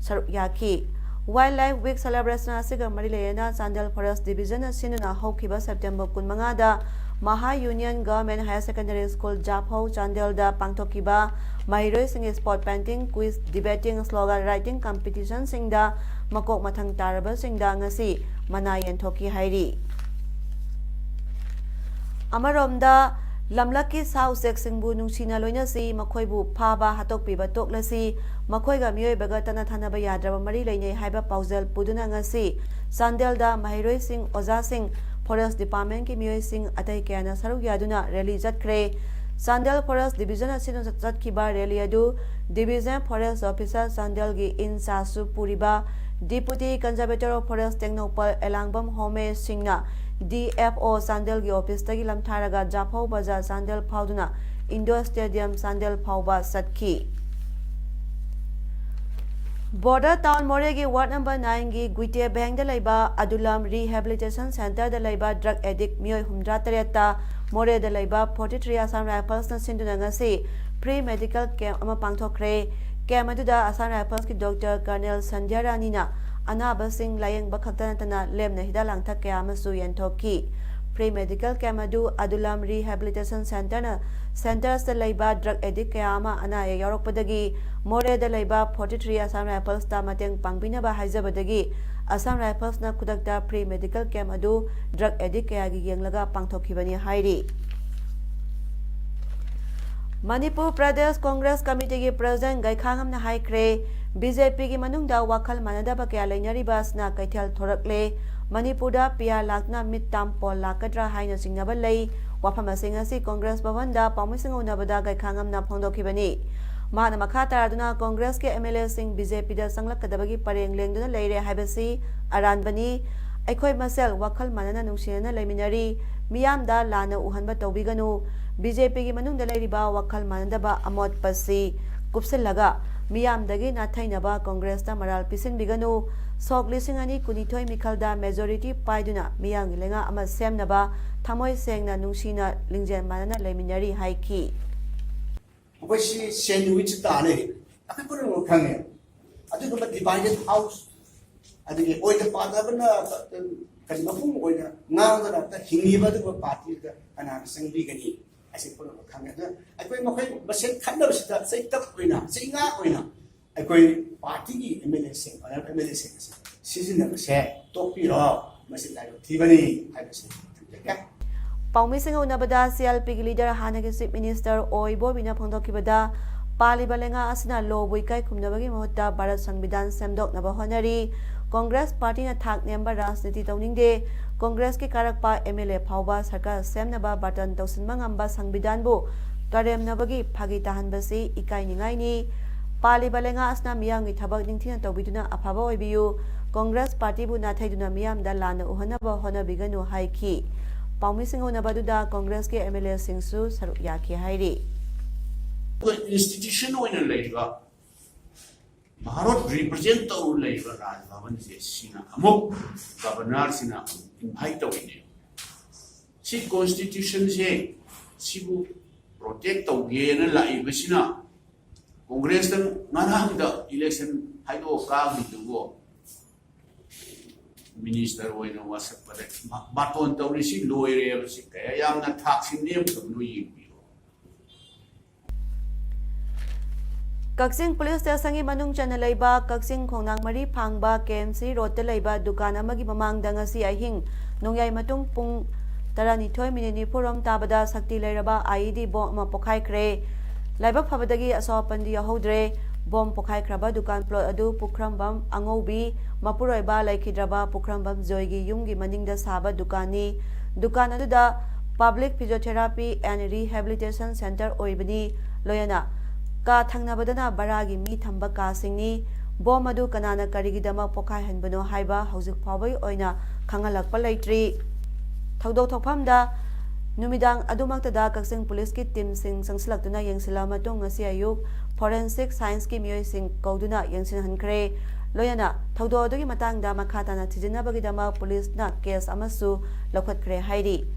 ꯁꯔꯨꯛ ꯌꯥꯈꯤ꯫ Wildlife Week Celebration ꯑꯁꯤꯒ ꯃꯔꯤ ꯂꯩꯅꯅ Chandel Forest Division ꯅ ꯁꯤꯟꯗꯨꯅ ꯍꯧꯈꯤꯕ September ꯀꯨꯟꯃꯉꯥꯗ Maha Union Government Higher Secondary School ꯖꯥꯐꯧ ꯆꯥꯟꯗꯦꯜꯗ ꯄꯥꯡꯊꯣꯛꯈꯤꯕ ꯃꯍꯩꯔꯣꯏꯁꯤꯡꯒꯤ spot painting, quiz, debating, slogan writing competition ꯁꯤꯡꯗ ꯃꯀꯣꯛ ꯃꯊꯪ ꯇꯥꯔꯕꯁꯤꯡꯗ ꯉꯁꯤ ꯃꯅꯥ ꯌꯦꯟꯊꯣꯛꯈꯤ ꯍꯥꯏꯔꯤ꯫ ꯑꯃꯔꯣꯝꯗ, ꯂꯝꯂꯛꯀꯤ ꯁꯥ ꯎꯆꯦꯛꯁꯤꯡꯕꯨ ꯅꯨꯡꯁꯤꯅ ꯂꯣꯏꯅꯁꯤ, ꯃꯈꯣꯏꯕꯨ ꯐꯥꯕ ꯍꯥꯠꯇꯣꯛꯄꯤꯕ ꯇꯣꯛꯂꯁꯤ, ꯃꯈꯣꯏꯒ ꯃꯤꯑꯣꯏꯕꯒ ꯇꯠꯅ ꯊꯥꯅꯕ ꯌꯥꯗ꯭ꯔꯕ ꯃꯔꯤ ꯂꯩꯅꯩ ꯍꯥꯏꯕ ꯄꯥꯎꯖꯦꯜ ꯄꯨꯗꯨꯅ ꯉꯁꯤ ꯆꯥꯟꯗꯦꯜꯗ ꯃꯍꯩꯔꯣꯏꯁꯤꯡ, ꯑꯣꯖꯥꯁꯤꯡ, Forest Departmentꯀꯤ ꯃꯤꯑꯣꯏꯁꯤꯡ ꯑꯇꯩ ꯀꯌꯥꯅ ꯁꯔꯨꯛ ꯌꯥꯗꯨꯅ rally ꯆꯠꯈ꯭ꯔꯦ꯫ ꯆꯥꯟꯗꯦꯜ Forest Divisionꯅ ꯁꯤꯟꯗꯨꯅ ꯆꯠꯈꯤꯕ rally ꯑꯗꯨ Division Forest Officer ꯆꯥꯟꯗꯦꯜꯒꯤ in chargeꯁꯨ ꯄꯨꯔꯤꯕ Deputy Conservator of Forest Tengnoupal ꯑꯦꯂꯥꯡꯕꯝ ꯍꯣꯃꯦ ꯁꯤꯡꯅ D F O ꯆꯥꯟꯗꯦꯜꯒꯤ officeꯇꯒꯤ ꯂꯝꯊꯥꯔꯒ ꯖꯥꯐꯧ ꯕꯖꯥꯔ ꯆꯥꯟꯗꯦꯜ ꯐꯥꯎꯗꯨꯅ Indoor Stadium ꯆꯥꯟꯗꯦꯜ ꯐꯥꯎꯕ ꯆꯠꯈꯤ꯫ Border Town ꯃꯣꯔꯦꯒꯤ Ward number nineꯒꯤ ꯒꯨꯏꯇꯦ ꯕꯦꯡꯗ ꯂꯩꯕ ꯑꯗꯨꯂꯝ Rehabilitation Centreꯗ ꯂꯩꯕ drug addict ꯃꯤꯑꯣꯏ ꯍꯨꯝꯗ꯭ꯔꯥ ꯇꯔꯦꯠꯇ ꯃꯣꯔꯦꯗ ꯂꯩꯕ forty three Assam Riflesꯅ ꯁꯤꯟꯗꯨꯅ ꯉꯁꯤ free medical camp ꯑꯃ ꯄꯥꯡꯊꯣꯛꯈ꯭ꯔꯦ꯫ Camp ꯑꯗꯨꯗ Assam Riflesꯀꯤ Doctor Colonel ꯁꯟꯙ꯭ꯌꯥ ꯔꯥꯅꯤꯅ ꯑꯅꯥꯕꯁꯤꯡ ꯂꯥꯌꯦꯡꯕ ꯈꯛꯇ ꯅꯠꯇꯅ ꯂꯦꯝꯅ ꯍꯤꯗꯥꯛ ꯂꯥꯡꯊꯛ ꯀꯌꯥ ꯑꯃꯁꯨ ꯌꯦꯟꯊꯣꯛꯈꯤ꯫ Free medical camp ꯑꯗꯨ ꯑꯗꯨꯂꯝ Rehabilitation Centreꯅ centresꯇ ꯂꯩꯕ drug addict ꯀꯌꯥ ꯑꯃ ꯑꯅꯥ ꯑꯌꯦꯛ ꯌꯥꯎꯔꯛꯄꯗꯒꯤ ꯃꯣꯔꯦꯗ ꯂꯩꯕ forty three Assam Riflesꯇ ꯃꯇꯦꯡ ꯄꯥꯡꯕꯤꯅꯕ ꯍꯥꯏꯖꯕꯗꯒꯤ Assam Riflesꯅ ꯈꯨꯗꯛꯇ free medical camp ꯑꯗꯨ drug addict ꯀꯌꯥꯒꯤ ꯌꯦꯡꯂꯒ ꯄꯥꯡꯊꯣꯛꯈꯤꯕꯅꯤ ꯍꯥꯏꯔꯤ꯫ ꯃꯅꯤꯄꯨꯔ ꯄ꯭ꯔꯗꯦꯁ ꯀꯣꯡꯒ꯭ꯔꯦꯁ ꯀꯃꯤꯇꯤꯒꯤ ꯄ꯭ꯔꯦꯁꯤꯗꯦꯟꯠ ꯒꯩꯈꯥꯉꯝꯅ ꯍꯥꯏꯈ꯭ꯔꯦ, BJPꯒꯤ ꯃꯅꯨꯡꯗ ꯋꯥꯈꯜ ꯃꯥꯟꯅꯗꯕ ꯀꯌꯥ ꯂꯩꯅꯔꯤꯕ ꯑꯁꯤꯅ ꯀꯩꯊꯦꯜ ꯊꯣꯔꯛꯂꯦ꯫ ꯃꯅꯤꯄꯨꯔꯗ PR ꯂꯥꯛꯇꯨꯅ ꯃꯤꯠ ꯇꯥꯝ ꯄꯣꯜ ꯂꯥꯛꯀꯗ꯭ꯔꯥ ꯍꯥꯏꯅ ꯆꯤꯡꯅꯕ ꯂꯩ꯫ ꯋꯥꯐꯝ ꯑꯁꯤꯡ ꯑꯁꯤ ꯀꯣꯡꯒ꯭ꯔꯦꯁ ꯚꯕꯟꯗ ꯄꯥꯎꯃꯤꯁꯤꯡ ꯎꯅꯕꯗ ꯒꯩꯈꯥꯉꯝꯅ ꯐꯣꯡꯗꯣꯛꯈꯤꯕꯅꯤ꯫ ꯃꯍꯥꯛꯅ ꯃꯈꯥ ꯇꯥꯔꯗꯨꯅ ꯀꯣꯡꯒ꯭ꯔꯦꯁꯀꯤ MLAꯁꯤꯡ BJPꯗ ꯆꯪꯂꯛꯀꯗꯕꯒꯤ ꯄꯔꯦꯡ ꯂꯦꯡꯗꯨꯅ ꯂꯩꯔꯦ ꯍꯥꯏꯕꯁꯤ ꯑꯔꯥꯟꯕꯅꯤ꯫ ꯑꯩꯈꯣꯏ ꯃꯁꯦꯜ ꯋꯥꯈꯜ ꯃꯥꯟꯅꯅ ꯅꯨꯡꯁꯤꯅꯅ ꯂꯩꯃꯤꯟꯅꯔꯤ꯫ ꯃꯤꯌꯥꯝꯗ ꯂꯥꯟꯅ ꯎꯍꯟꯕ ꯇꯧꯕꯤꯒꯅꯨ꯫ BJPꯒꯤ ꯃꯅꯨꯡꯗ ꯂꯩꯔꯤꯕ ꯋꯥꯈꯜ ꯃꯥꯟꯅꯗꯕ ꯑꯃꯣꯠꯄꯁꯤ ꯀꯨꯞꯁꯤꯜꯂꯒ ꯃꯤꯌꯥꯝꯗꯒꯤ ꯅꯥꯊꯩꯅꯕ ꯀꯣꯡꯒ꯭ꯔꯦꯁꯇ ꯃꯔꯥꯜ ꯄꯤꯁꯤꯟꯕꯤꯒꯅꯨ꯫ ꯁꯣꯛ ꯂꯤꯁꯤꯡ ꯑꯅꯤ ꯀꯨꯟꯅꯤꯊꯣꯏ ꯃꯤꯈꯜꯗ majority ꯄꯥꯏꯗꯨꯅ ꯃꯤꯌꯥꯝꯒꯤ ꯂꯩꯉꯥꯛ ꯑꯃ ꯁꯦꯝꯅꯕ ꯊꯃꯣꯏ ꯁꯦꯡꯅ ꯅꯨꯡꯁꯤꯅ ꯂꯤꯡꯖꯦꯜ ꯃꯥꯟꯅꯅ ꯂꯩꯃꯤꯟꯅꯔꯤ ꯍꯥꯏꯈꯤ꯫ ꯃꯈꯣꯏꯁꯤ sandwich ꯇꯥ ꯂꯩꯔꯤ꯫ ꯑꯩꯈꯣꯏ ꯄꯨꯝꯅꯃꯛ ꯈꯪꯉꯦ꯫ ꯑꯗꯨꯒꯨꯝꯕ divided house, ꯑꯗꯒꯤ ꯑꯣꯏꯗ ꯄꯥꯗꯕꯅ ꯀꯔꯤ ꯃꯄꯨꯡ ꯑꯣꯏꯅ ꯉꯥꯡꯗꯅ ꯑꯝꯇ ꯍꯤꯡꯉꯤꯕ ꯑꯗꯨꯒꯨꯝꯕ partyꯗ ꯀꯅꯥꯅ ꯆꯪꯕꯤꯒꯅꯤ ꯍꯥꯏꯁꯤ ꯄꯨꯝꯅꯃꯛ ꯈꯪꯉꯦ꯫ ꯑꯗꯨꯅ ꯑꯩꯈꯣꯏ ꯃꯈꯣꯏ ꯃꯁꯦꯟ ꯈꯠꯅꯕꯁꯤꯗ ꯆꯩꯇꯞ ꯑꯣꯏꯅ, ꯆꯩꯉꯥꯛ ꯑꯣꯏꯅ ꯑꯩꯈꯣꯏ partyꯒꯤ MLAꯁꯤꯡ, honourable MLAꯁꯤꯡ ꯑꯁꯤ ꯁꯤꯖꯤꯟꯅꯕꯁꯦ ꯇꯣꯛꯄꯤꯔꯣ, ꯃꯁꯤ ꯂꯥꯏꯕꯛ ꯊꯤꯕꯅꯤ ꯍꯥꯏꯕꯁꯤ ꯊꯝꯖꯒꯦ꯫ ꯄꯥꯎꯃꯤꯁꯤꯡꯒ ꯎꯅꯕꯗ CLPꯒꯤ leader ꯍꯥꯟꯅꯒꯤ Chief Minister ꯑꯣ ꯏꯕꯣꯕꯤꯅ ꯐꯣꯡꯗꯣꯛꯈꯤꯕꯗ, ꯄꯥꯜꯂꯤꯕ ꯂꯩꯉꯥꯛ ꯑꯁꯤꯅ lawꯕꯨ ꯏꯀꯥꯏ ꯈꯨꯝꯅꯕꯒꯤ ꯃꯍꯨꯠꯇ ꯚꯥꯔꯠ ꯁꯪꯕꯤꯙꯥꯟ ꯁꯦꯝꯗꯣꯛꯅꯕ ꯍꯣꯠꯅꯔꯤ꯫ ꯀꯣꯡꯒ꯭ꯔꯦꯁ partyꯅ ꯊꯥꯛ ꯅꯦꯝꯕ ꯔꯥꯖꯅꯤꯇꯤ ꯇꯧꯅꯤꯡꯗꯦ꯫ ꯀꯣꯡꯒ꯭ꯔꯦꯁꯀꯤ ꯀꯥꯔꯛꯄ ꯑꯦꯝ ꯑꯦꯜ ꯑꯦ ꯐꯥꯎꯕ ꯁꯔꯀꯥꯔ ꯁꯦꯝꯅꯕ ꯕꯥꯔꯇꯟ ꯇꯧꯁꯤꯟꯕ ꯉꯝꯕ ꯁꯪꯕꯤꯙꯥꯟꯕꯨ ꯀꯔꯦꯝꯅꯕꯒꯤ ꯐꯥꯒꯤ ꯇꯥꯍꯟꯕꯁꯤ ꯏꯀꯥꯏꯅꯤꯡꯉꯥꯏꯅꯤ꯫ ꯄꯥꯜꯂꯤꯕ ꯂꯩꯉꯥꯛ ꯑꯁꯤꯅ ꯃꯤꯌꯥꯝꯒꯤ ꯊꯕꯛ ꯅꯤꯡꯊꯤꯅ ꯇꯧꯕꯤꯗꯨꯅ ꯑꯐꯕ ꯑꯣꯏꯕꯤꯌꯨ꯫ ꯀꯣꯡꯒ꯭ꯔꯦꯁ ꯄꯥꯔꯇꯤꯕꯨ ꯅꯥꯊꯩꯗꯨꯅ ꯃꯤꯌꯥꯝꯗ ꯂꯥꯟꯅ ꯎꯍꯟꯅꯕ ꯍꯣꯠꯅꯕꯤꯒꯅꯨ ꯍꯥꯏꯈꯤ꯫ ꯄꯥꯎꯃꯤꯁꯤꯡ ꯎꯅꯕ ꯑꯗꯨꯗ ꯀꯣꯡꯒ꯭ꯔꯦꯁꯀꯤ ꯑꯦꯝ ꯑꯦꯜ ꯑꯦꯁꯤꯡꯁꯨ ꯁꯔꯨꯛ ꯌꯥꯈꯤ ꯍꯥꯏꯔꯤ꯫ ꯏꯟꯁꯇꯤꯇ꯭ꯌꯨꯁꯟ ꯑꯣꯏꯅ ꯂꯩꯔꯤꯕ ꯚꯥꯔꯠ ꯔꯤꯄ꯭ꯔꯖꯦꯟ ꯇꯧꯔ ꯂꯩꯔꯤꯕ ꯔꯥꯖ ꯚꯕꯟꯁꯦ ꯁꯤꯅ ꯑꯃꯨꯛ ꯒꯕꯔꯅꯔꯁꯤꯅ ꯏꯟꯚꯥꯏꯠ ꯇꯧꯔꯤꯅꯦ꯫ ꯁꯤ ꯀꯣꯟꯁꯇꯤꯇ꯭ꯌꯨꯁꯟꯁꯦ ꯁꯤꯕꯨ ꯄ꯭ꯔꯣꯇꯦꯛ ꯇꯧꯒꯦꯅ ꯂꯥꯛꯏꯕꯁꯤꯅ ꯀꯣꯡꯒ꯭ꯔꯦꯁꯇ ꯉꯔꯥꯡꯗ ꯏꯂꯦꯛꯁꯟ ꯍꯥꯏꯗꯣꯛꯑ ꯀꯥꯈ꯭ꯔꯤꯗꯨꯕꯨ ꯃꯤꯅꯤꯁꯇꯔ ꯑꯣꯏꯅ ꯋꯥꯁꯛꯄꯗ ꯕꯥꯇꯣꯟ ꯇꯧꯔꯤꯁꯤ ꯂꯣꯏꯔꯦꯕ꯫ ꯁꯤ ꯀꯌꯥ ꯌꯥꯝꯅ ꯊꯥꯛꯁꯤ ꯅꯦꯝꯈ꯭ꯔꯕꯅꯣ ꯌꯦꯡꯕꯤꯌꯨ꯫ ꯀꯛꯆꯤꯡ ꯄꯨꯂꯤꯁ ꯁ꯭ꯇꯦꯁꯟꯒꯤ ꯃꯅꯨꯡ ꯆꯟꯅ ꯂꯩꯕ ꯀꯛꯆꯤꯡ ꯈꯣꯡꯅꯥꯡ ꯃꯔꯤ ꯐꯥꯡꯕ ꯀꯦ ꯑꯦꯝ ꯁꯤ ꯔꯣꯗꯇ ꯂꯩꯕ ꯗꯨꯀꯥꯟ ꯑꯃꯒꯤ ꯃꯃꯥꯡꯗ ꯉꯁꯤ ꯑꯍꯤꯡ ꯅꯣꯡꯌꯥꯏ ꯃꯇꯨꯡ ꯄꯨꯡ ꯇꯔꯥꯅꯤꯊꯣꯏ ꯃꯤꯅꯤꯠ ꯅꯤꯐꯨꯔꯣꯝ ꯇꯥꯕꯗ ꯁꯛꯇꯤ ꯂꯩꯔꯕ ꯑꯥꯏ ꯏ ꯗꯤ ꯕꯣꯝ ꯑꯃ ꯄꯣꯈꯥꯏꯈ꯭ꯔꯦ꯫ ꯂꯥꯏꯕꯛ ꯐꯕꯗꯒꯤ ꯑꯁꯣꯛ ꯑꯄꯟꯗꯤ ꯌꯥꯎꯍꯧꯗ꯭ꯔꯦ꯫ ꯕꯣꯝ ꯄꯣꯈꯥꯏꯈ꯭ꯔꯕ ꯗꯨꯀꯥꯟ ꯄ꯭ꯂꯣꯠ ꯑꯗꯨ ꯄꯨꯈ꯭ꯔꯝꯕꯝ ꯑꯉꯧꯕꯤ ꯃꯄꯨꯔꯣꯏꯕ ꯂꯩꯈꯤꯗ꯭ꯔꯕ ꯄꯨꯈ꯭ꯔꯝꯕꯝ ꯖꯣꯏꯒꯤ ꯌꯨꯝꯒꯤ ꯃꯅꯤꯡꯗ ꯁꯥꯕ ꯗꯨꯀꯥꯟꯅꯤ꯫ ꯗꯨꯀꯥꯟ ꯑꯗꯨꯗ Public Physiotherapy and Rehabilitation Centre ꯑꯣꯏꯕꯅꯤ꯫ ꯂꯣꯏꯅꯅ ꯀꯥ ꯊꯪꯅꯕꯗꯅ ꯚꯔꯥꯒꯤ ꯃꯤ ꯊꯝꯕ ꯀꯥꯁꯤꯡꯅꯤ꯫ ꯕꯣꯝ ꯑꯗꯨ ꯀꯅꯥꯅ ꯀꯔꯤꯒꯤꯗꯃꯛ ꯄꯣꯈꯥꯏꯍꯟꯕꯅꯣ ꯍꯥꯏꯕ ꯍꯧꯖꯤꯛ ꯐꯥꯎꯕꯒꯤ ꯑꯣꯏꯅ ꯈꯪꯍꯜꯂꯛꯄ ꯂꯩꯇ꯭ꯔꯤ꯫ ꯊꯧꯗꯣꯛ ꯊꯣꯛꯐꯝꯗ ꯅꯨꯃꯤꯗꯥꯡ ꯑꯗꯨꯃꯛꯇꯗ ꯀꯛꯆꯤꯡ ꯄꯨꯂꯤꯁꯀꯤ ꯇꯤꯝꯁꯤꯡ ꯆꯪꯁꯤꯜꯂꯛꯇꯨꯅ ꯌꯦꯡꯁꯤꯜꯂꯕ ꯃꯇꯨꯡ ꯉꯁꯤ ꯑꯌꯨꯛ forensic scienceꯀꯤ ꯃꯤꯑꯣꯏꯁꯤꯡ ꯀꯧꯗꯨꯅ ꯌꯦꯡꯁꯤꯟꯍꯟꯈ꯭ꯔꯦ꯫ ꯂꯣꯏꯅꯅ ꯊꯧꯗꯣꯛ ꯑꯗꯨꯒꯤ ꯃꯇꯥꯡꯗ ꯃꯈꯥ ꯇꯥꯅ ꯊꯤꯖꯤꯟꯅꯕꯒꯤꯗꯃꯛ ꯄꯨꯂꯤꯁꯅ ꯀꯦꯁ ꯑꯃꯁꯨ ꯂꯧꯈꯠꯈ꯭ꯔꯦ ꯍꯥꯏꯔꯤ꯫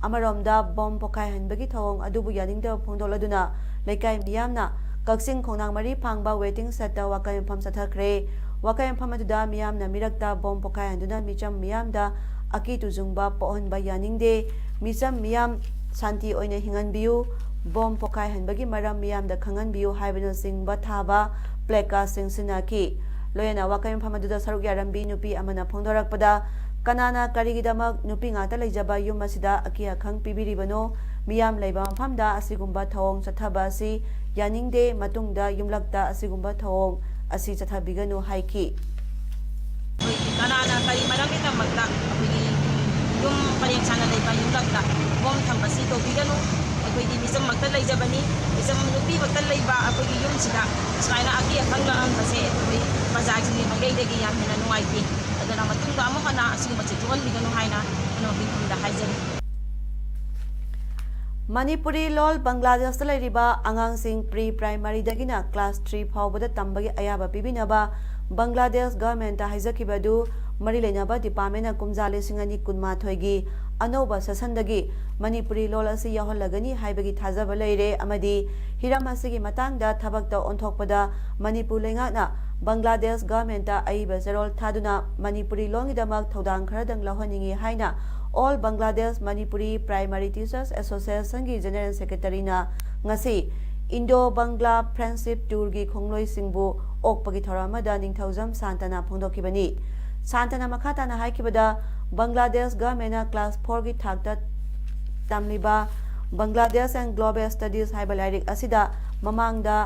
ꯑꯃꯔꯣꯝꯗ ꯕꯣꯝ ꯄꯣꯈꯥꯏꯍꯟꯕꯒꯤ ꯊꯧꯑꯣꯡ ꯑꯗꯨꯕꯨ ꯌꯥꯅꯤꯡꯗꯕ ꯐꯣꯡꯗꯣꯛꯂꯗꯨꯅ ꯂꯩꯀꯥꯏ ꯃꯤꯌꯥꯝꯅ ꯀꯛꯆꯤꯡ ꯈꯣꯡꯅꯥꯡ ꯃꯔꯤ ꯐꯥꯡꯕ waiting shedꯇ ꯋꯥꯀꯠ ꯃꯐꯝ ꯆꯠꯊꯈ꯭ꯔꯦ꯫ ꯋꯥꯀꯠ ꯃꯐꯝ ꯑꯗꯨꯗ ꯃꯤꯌꯥꯝꯅ ꯃꯤꯔꯛꯇ ꯕꯣꯝ ꯄꯣꯈꯥꯏꯍꯟꯗꯨꯅ ꯃꯤꯆꯝ ꯃꯤꯌꯥꯝꯗ ꯑꯀꯤ ꯇꯨꯖꯨꯡꯕ ꯄꯣꯛꯍꯟꯕ ꯌꯥꯅꯤꯡꯗꯦ꯫ ꯃꯤꯆꯝ ꯃꯤꯌꯥꯝ ꯁꯥꯟꯇꯤ ꯑꯣꯏꯅ ꯍꯤꯡꯍꯟꯕꯤꯌꯨ꯫ ꯕꯣꯝ ꯄꯣꯈꯥꯏꯍꯟꯕꯒꯤ ꯃꯔꯝ ꯃꯤꯌꯥꯝꯗ ꯈꯪꯍꯟꯕꯤꯌꯨ ꯍꯥꯏꯕꯅꯆꯤꯡꯕ ꯊꯥꯕ placardꯁꯤꯡ ꯁꯤꯟꯅꯈꯤ꯫ ꯂꯣꯏꯅꯅ ꯋꯥꯀꯠ ꯃꯐꯝ ꯑꯗꯨꯗ ꯁꯔꯨꯛ ꯌꯥꯔꯝꯕꯤ ꯅꯨꯄꯤ ꯑꯃꯅ ꯐꯣꯡꯗꯣꯔꯛꯄꯗ, ꯀꯅꯥꯅ ꯀꯔꯤꯒꯤꯗꯃꯛ ꯅꯨꯄꯤ ꯉꯥꯛꯇ ꯂꯩꯖꯕ ꯌꯨꯝ ꯑꯁꯤꯗ ꯑꯀꯤ ꯑꯈꯪ ꯄꯤꯕꯤꯔꯤꯕꯅꯣ? ꯃꯤꯌꯥꯝ ꯂꯩꯕ ꯃꯐꯝꯗ ꯑꯁꯤꯒꯨꯝꯕ ꯊꯧꯑꯣꯡ ꯆꯠꯊꯕ ꯑꯁꯤ ꯌꯥꯅꯤꯡꯗꯦ꯫ ꯃꯇꯨꯡꯗ ꯌꯨꯝꯂꯛꯇ ꯑꯁꯤꯒꯨꯝꯕ ꯊꯧꯑꯣꯡ ꯑꯁꯤ ꯆꯠꯊꯕꯤꯒꯅꯨ ꯍꯥꯏꯈꯤ꯫ ꯑꯩꯈꯣꯏꯒꯤ ꯀꯅꯥꯅ ꯀꯔꯤ ꯃꯔꯝꯒꯤꯗꯃꯛꯇ ꯑꯩꯈꯣꯏꯒꯤ ꯌꯨꯝ ꯄꯔꯦꯡ ꯁꯥꯅ ꯂꯩꯕ ꯌꯨꯝꯂꯛꯇ ꯕꯣꯝ ꯊꯝꯕꯁꯤ ꯇꯧꯕꯤꯒꯅꯨ꯫ ꯑꯩꯈꯣꯏꯗꯤ ꯃꯤꯆꯝꯃꯛꯇ ꯂꯩꯖꯕꯅꯤ꯫ ꯃꯤꯆꯝ ꯅꯨꯄꯤꯃꯛꯇ ꯂꯩꯕ ꯑꯩꯈꯣꯏꯒꯤ ꯌꯨꯝꯁꯤꯗ ꯁꯨꯃꯥꯏꯅ ꯑꯀꯤ ꯑꯈꯪ ꯂꯥꯛꯍꯟꯕꯁꯦ ꯑꯩꯈꯣꯏ ꯄ꯭ꯔꯖꯥꯁꯤꯡꯒꯤ ꯃꯥꯏꯀꯩꯗꯒꯤ ꯌꯥꯝ ꯍꯦꯟꯅ ꯅꯨꯡꯉꯥꯏꯇꯦ꯫ ꯑꯗꯨꯅ ꯃꯇꯨꯡꯗ ꯑꯃꯨꯛ ꯍꯟꯅ ꯑꯁꯤꯒꯨꯝꯕꯁꯦ ꯊꯣꯛꯍꯟꯕꯤꯒꯅꯨ ꯍꯥꯏꯅ ꯃꯅꯤꯄꯨꯔꯤ ꯂꯣꯜ ꯕꯪꯒ꯭ꯂꯥꯗꯦꯁꯇ ꯂꯩꯔꯤꯕ ꯑꯉꯥꯡꯁꯤꯡ ꯄ꯭ꯔꯤ ꯄ꯭ꯔꯥꯏꯃꯔꯤꯗꯒꯤꯅ ꯀ꯭ꯂꯥꯁ ꯊ꯭ꯔꯤ ꯐꯥꯎꯕꯗ ꯇꯝꯕꯒꯤ ꯑꯌꯥꯕ ꯄꯤꯕꯤꯅꯕ ꯕꯪꯒ꯭ꯂꯥꯗꯦꯁ ꯒꯚꯔꯟꯃꯦꯟꯠꯇ ꯍꯥꯏꯖꯈꯤꯕ ꯑꯗꯨ ꯃꯔꯤ ꯂꯩꯅꯕ ꯗꯤꯄꯥꯔꯠꯃꯦꯟꯠꯅ ꯀꯨꯝꯖꯥ ꯂꯤꯁꯤꯡ ꯑꯅꯤ ꯀꯨꯟꯃꯥꯊꯣꯏꯒꯤ ꯑꯅꯧꯕ ꯁꯦꯁꯟꯗꯒꯤ ꯃꯅꯤꯄꯨꯔꯤ ꯂꯣꯜ ꯑꯁꯤ ꯌꯥꯎꯍꯜꯂꯒꯅꯤ ꯍꯥꯏꯕꯒꯤ ꯊꯥꯖꯕ ꯂꯩꯔꯦ ꯑꯃꯗꯤ ꯍꯤꯔꯝ ꯑꯁꯤꯒꯤ ꯃꯇꯥꯡꯗ ꯊꯕꯛꯇ ꯑꯣꯟꯊꯣꯛꯄꯗ ꯃꯅꯤꯄꯨꯔ ꯂꯩꯉꯥꯛꯅ ꯕꯪꯒ꯭ꯂꯥꯗꯦꯁ ꯒꯚꯔꯟꯃꯦꯟꯠꯇ ꯑꯏꯕ ꯆꯦꯔꯣꯜ ꯊꯥꯗꯨꯅ ꯃꯅꯤꯄꯨꯔꯤ ꯂꯣꯟꯒꯤꯗꯃꯛ ꯊꯧꯗꯥꯡ ꯈꯔꯗꯪ ꯂꯧꯍꯟꯅꯤꯡꯏ ꯍꯥꯏꯅ all Bangladesh Manipuri primary teachers ꯑꯦꯁꯣꯁꯤꯌꯦꯁꯟꯒꯤ ꯖꯦꯅꯔꯦꯜ ꯁꯦꯀ꯭ꯔꯦꯇꯔꯤꯅ ꯉꯁꯤ ꯏꯟꯗꯣ ꯕꯪꯒ꯭ꯂꯥ ꯐ꯭ꯔꯦꯟꯗꯁꯤꯞ ꯇꯨꯔꯒꯤ ꯈꯣꯡꯂꯣꯏꯁꯤꯡꯕꯨ ꯑꯣꯛꯄꯒꯤ ꯊꯧꯔꯝ ꯑꯃꯗ ꯅꯤꯡꯊꯧꯖꯝ ꯁꯥꯟꯇꯅ ꯐꯣꯡꯗꯣꯛꯈꯤꯕꯅꯤ꯫ ꯁꯥꯟꯇꯅ ꯃꯈꯥ ꯇꯥꯅ ꯍꯥꯏꯈꯤꯕꯗ, ꯕꯪꯒ꯭ꯂꯥꯗꯦꯁ ꯒꯚꯔꯟꯃꯦꯟꯠꯅ ꯀ꯭ꯂꯥꯁ ꯐꯣꯔꯒꯤ ꯊꯥꯛꯇ ꯇꯝꯂꯤꯕ ꯕꯪꯒ꯭ꯂꯥꯗꯦꯁ ꯑꯦꯟ ꯒ꯭ꯂꯣꯕꯦꯜ ꯁ꯭ꯇꯗꯤꯁ ꯍꯥꯏꯕ ꯂꯥꯏꯔꯤꯛ ꯑꯁꯤꯗ ꯃꯃꯥꯡꯗ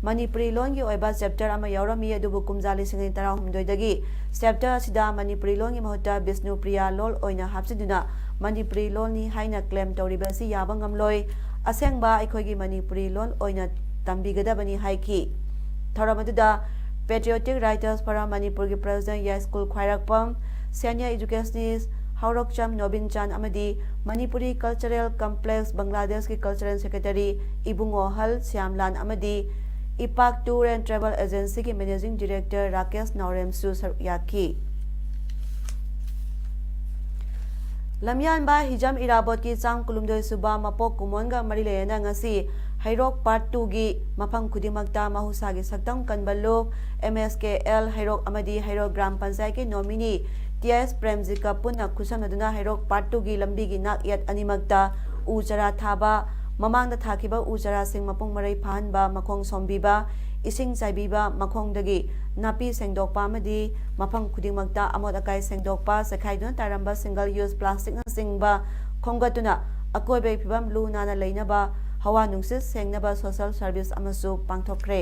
ꯃꯅꯤꯄꯨꯔꯤ ꯂꯣꯟꯒꯤ ꯑꯣꯏꯕ ꯆꯦꯞꯇꯔ ꯑꯃ ꯌꯥꯎꯔꯝꯃꯤ, ꯑꯗꯨꯕꯨ ꯀꯨꯝꯖꯥ ꯂꯤꯁꯤꯡ ꯑꯅꯤ ꯇꯔꯥꯍꯨꯝꯗꯣꯏꯗꯒꯤ ꯆꯦꯞꯇꯔ ꯑꯁꯤꯗ ꯃꯅꯤꯄꯨꯔꯤ ꯂꯣꯟꯒꯤ ꯃꯍꯨꯠꯇ ꯕꯤꯁꯅꯨꯄ꯭ꯔꯤꯌꯥ ꯂꯣꯜ ꯑꯣꯏꯅ ꯍꯥꯞꯆꯤꯟꯗꯨꯅ ꯃꯅꯤꯄꯨꯔꯤ ꯂꯣꯜꯅꯤ ꯍꯥꯏꯅ ꯀ꯭ꯂꯦꯝ ꯇꯧꯔꯤꯕ ꯑꯁꯤ ꯌꯥꯕ ꯉꯝꯂꯣꯏ꯫ ꯑꯁꯦꯡꯕ ꯑꯩꯈꯣꯏꯒꯤ ꯃꯅꯤꯄꯨꯔꯤ ꯂꯣꯜ ꯑꯣꯏꯅ ꯇꯝꯕꯤꯒꯗꯕꯅꯤ ꯍꯥꯏꯈꯤ꯫ ꯊꯧꯔꯝ ꯑꯗꯨꯗ ꯄꯦꯇ꯭ꯔꯤꯌꯣꯇꯤꯛ ꯔꯥꯏꯇꯔꯁ ꯐꯣꯔꯝ ꯃꯅꯤꯄꯨꯔꯒꯤ ꯄ꯭ꯔꯦꯁꯤꯗꯦꯟꯠ ꯌꯥꯏꯁ꯭ꯀꯨꯜ ꯈ꯭ꯋꯥꯏꯔꯥꯛꯄꯝ, ꯁꯦꯅꯤꯌꯔ ꯏꯖꯨꯀꯦꯁꯅꯤꯁ꯭ꯠ ꯍꯧꯔꯣꯛꯆꯝ ꯅꯣꯕꯤꯟꯆꯥꯟ ꯑꯃꯗꯤ ꯃꯅꯤꯄꯨꯔꯤ ꯀꯜꯆꯔꯦꯜ ꯀꯝꯄ꯭ꯂꯦꯛꯁ ꯕꯪꯒ꯭ꯂꯥꯗꯦꯁꯀꯤ cultural secretary Ibungohal Shyamlal ꯑꯃꯗꯤ ꯏꯄꯥꯛ ꯇꯨꯔ ꯑꯦꯟ ꯇ꯭ꯔꯦꯚꯦꯜ ꯑꯦꯖꯦꯟꯁꯤꯒꯤ ꯃꯦꯅꯦꯖꯤꯡ ꯗꯤꯔꯦꯛꯇꯔ ꯔꯥꯀꯦꯁ ꯅꯥꯎꯔꯦꯝꯁꯨ ꯁꯔꯨꯛ ꯌꯥꯈꯤ꯫ ꯂꯝꯌꯥꯟꯕ ꯍꯤꯖꯝ ꯏꯔꯥꯕꯣꯠꯀꯤ ꯆꯥꯝ ꯀꯨꯟꯍꯨꯝꯗꯣꯏ ꯁꯨꯕ ꯃꯄꯣꯛ ꯀꯨꯝꯑꯣꯟꯒ ꯃꯔꯤ ꯂꯩꯅꯅ ꯉꯁꯤ ꯍꯩꯔꯣꯛ ꯄꯥꯔꯠ ꯇꯨꯒꯤ ꯃꯐꯝ ꯈꯨꯗꯤꯡꯃꯛꯇ ꯃꯍꯧꯁꯥꯒꯤ ꯁꯛꯇꯝ ꯀꯟꯕ ꯂꯨꯞ, ꯑꯦꯝ ꯑꯦꯁ ꯀꯦ ꯑꯦꯜ ꯍꯩꯔꯣꯛ ꯑꯃꯗꯤ ꯍꯩꯔꯣꯛ ꯒ꯭ꯔꯥꯝ ꯄꯟꯆꯥꯌꯠꯀꯤ ꯅꯣꯃꯤꯅꯤ ꯇꯤ ꯑꯦꯁ ꯄ꯭ꯔꯦꯝꯖꯤꯠꯀ ꯄꯨꯟꯅ ꯈꯨꯠꯁꯝꯅꯗꯨꯅ ꯍꯩꯔꯣꯛ ꯄꯥꯔꯠ ꯇꯨꯒꯤ ꯂꯝꯕꯤꯒꯤ ꯅꯥꯛ ꯌꯦꯠ ꯑꯅꯤꯃꯛꯇ ꯎ ꯆꯥꯔꯥ ꯊꯥꯕ, ꯃꯃꯥꯡꯗ ꯊꯥꯈꯤꯕ ꯎ ꯆꯥꯔꯥꯁꯤꯡ ꯃꯄꯨꯡ ꯃꯔꯩ ꯐꯥꯍꯟꯕ, ꯃꯈꯣꯡ ꯁꯣꯝꯕꯤꯕ, ꯏꯁꯤꯡ ꯆꯥꯏꯕꯤꯕ, ꯃꯈꯣꯡꯗꯒꯤ ꯅꯥꯄꯤ ꯁꯦꯡꯗꯣꯛꯄ ꯑꯃꯗꯤ ꯃꯐꯝ ꯈꯨꯗꯤꯡꯃꯛꯇ ꯑꯃꯣꯠ ꯑꯀꯥꯏ ꯁꯦꯡꯗꯣꯛꯄ, ꯆꯥꯏꯈꯥꯏꯗꯨꯅ ꯇꯥꯔꯝꯕ ꯁꯤꯡꯒꯜ ꯌꯨꯁ ꯄ꯭ꯂꯥꯁꯇꯤꯛꯅꯆꯤꯡꯕ ꯈꯣꯝꯒꯠꯇꯨꯅ ꯑꯀꯣꯏꯕꯒꯤ ꯐꯤꯕꯝ ꯂꯨ ꯅꯥꯟꯅ ꯂꯩꯅꯕ, ꯍꯋꯥ ꯅꯨꯡꯁꯤꯠ ꯁꯦꯡꯅꯕ ꯁꯣꯁꯦꯜ ꯁꯔꯚꯤꯁ ꯑꯃꯁꯨ ꯄꯥꯡꯊꯣꯛꯈ꯭ꯔꯦ꯫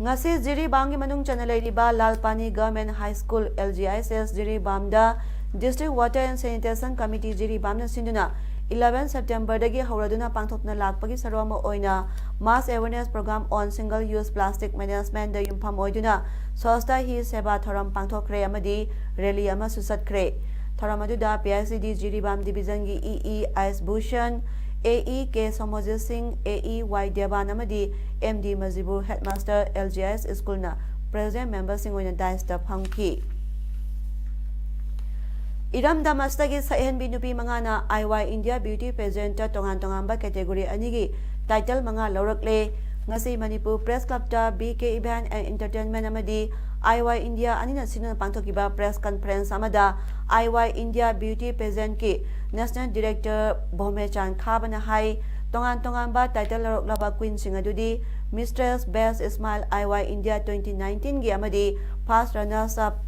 ꯉꯁꯤ ꯖꯤꯔꯤꯕꯥꯝꯒꯤ ꯃꯅꯨꯡ ꯆꯟꯅ ꯂꯩꯔꯤꯕ ꯂꯥꯜꯄꯥꯅꯤ Government High School, L G I S S, ꯖꯤꯔꯤꯕꯥꯝꯗ District Water and Sanitation Committee, ꯖꯤꯔꯤꯕꯥꯝꯅ ꯁꯤꯟꯗꯨꯅ eleven September ꯗꯒꯤ ꯍꯧꯔꯗꯨꯅ ꯄꯥꯡꯊꯣꯛꯇꯨꯅ ꯂꯥꯛꯄꯒꯤ ꯁꯔꯨꯛ ꯑꯃ ꯑꯣꯏꯅ Mass Awareness Program on Single Use Plastic Management ꯗ ꯌꯨꯝꯐꯝ ꯑꯣꯏꯗꯨꯅ Swachhata Hi Seva ꯊꯧꯔꯝ ꯄꯥꯡꯊꯣꯛꯈ꯭ꯔꯦ ꯑꯃꯗꯤ rally ꯑꯃꯁꯨ ꯆꯠꯈ꯭ꯔꯦ꯫ ꯊꯧꯔꯝ ꯑꯗꯨꯗ P I C D Jiribam Division ꯒꯤ E E Ish Bhushan, A E K Somojit Singh, A E ꯋꯥꯏ ꯗꯦꯕꯥꯟ ꯑꯃꯗꯤ M D ꯃꯖꯤꯕꯨꯔ, Headmaster, L G I S School ꯅ President member ꯁꯤꯡ ꯑꯣꯏꯅ dais ꯇ ꯐꯝꯈꯤ꯫ ꯏꯔꯝꯗꯝ ꯑꯁꯤꯗꯒꯤ ꯁꯛꯍꯦꯟꯕꯤ ꯅꯨꯄꯤ ꯃꯉꯥꯅ I Y India Beauty Pageant ꯇ ꯇꯣꯉꯥꯟ ꯇꯣꯉꯥꯟꯕ category ꯑꯅꯤꯒꯤ title ꯃꯉꯥ ꯂꯧꯔꯛꯂꯦ꯫ ꯉꯁꯤ ꯃꯅꯤꯄꯨꯔ Press Club ꯇ B K Event and Entertainment ꯑꯃꯗꯤ I Y India ꯑꯅꯤꯅ ꯁꯤꯟꯗꯨꯅ ꯄꯥꯡꯊꯣꯛꯈꯤꯕ press conference ꯑꯃꯗ I Y India Beauty Pageant ꯀꯤ National Director ꯚꯣꯃꯦꯆꯥꯟ ꯈꯥꯕꯅ ꯍꯥꯏ, ꯇꯣꯉꯥꯟ ꯇꯣꯉꯥꯟꯕ title ꯂꯧꯔꯛꯂꯕ queen ꯁꯤꯡ ꯑꯗꯨꯗꯤ Mistress Best Smile I Y India twenty nineteen ꯒꯤ ꯑꯃꯗꯤ first runners up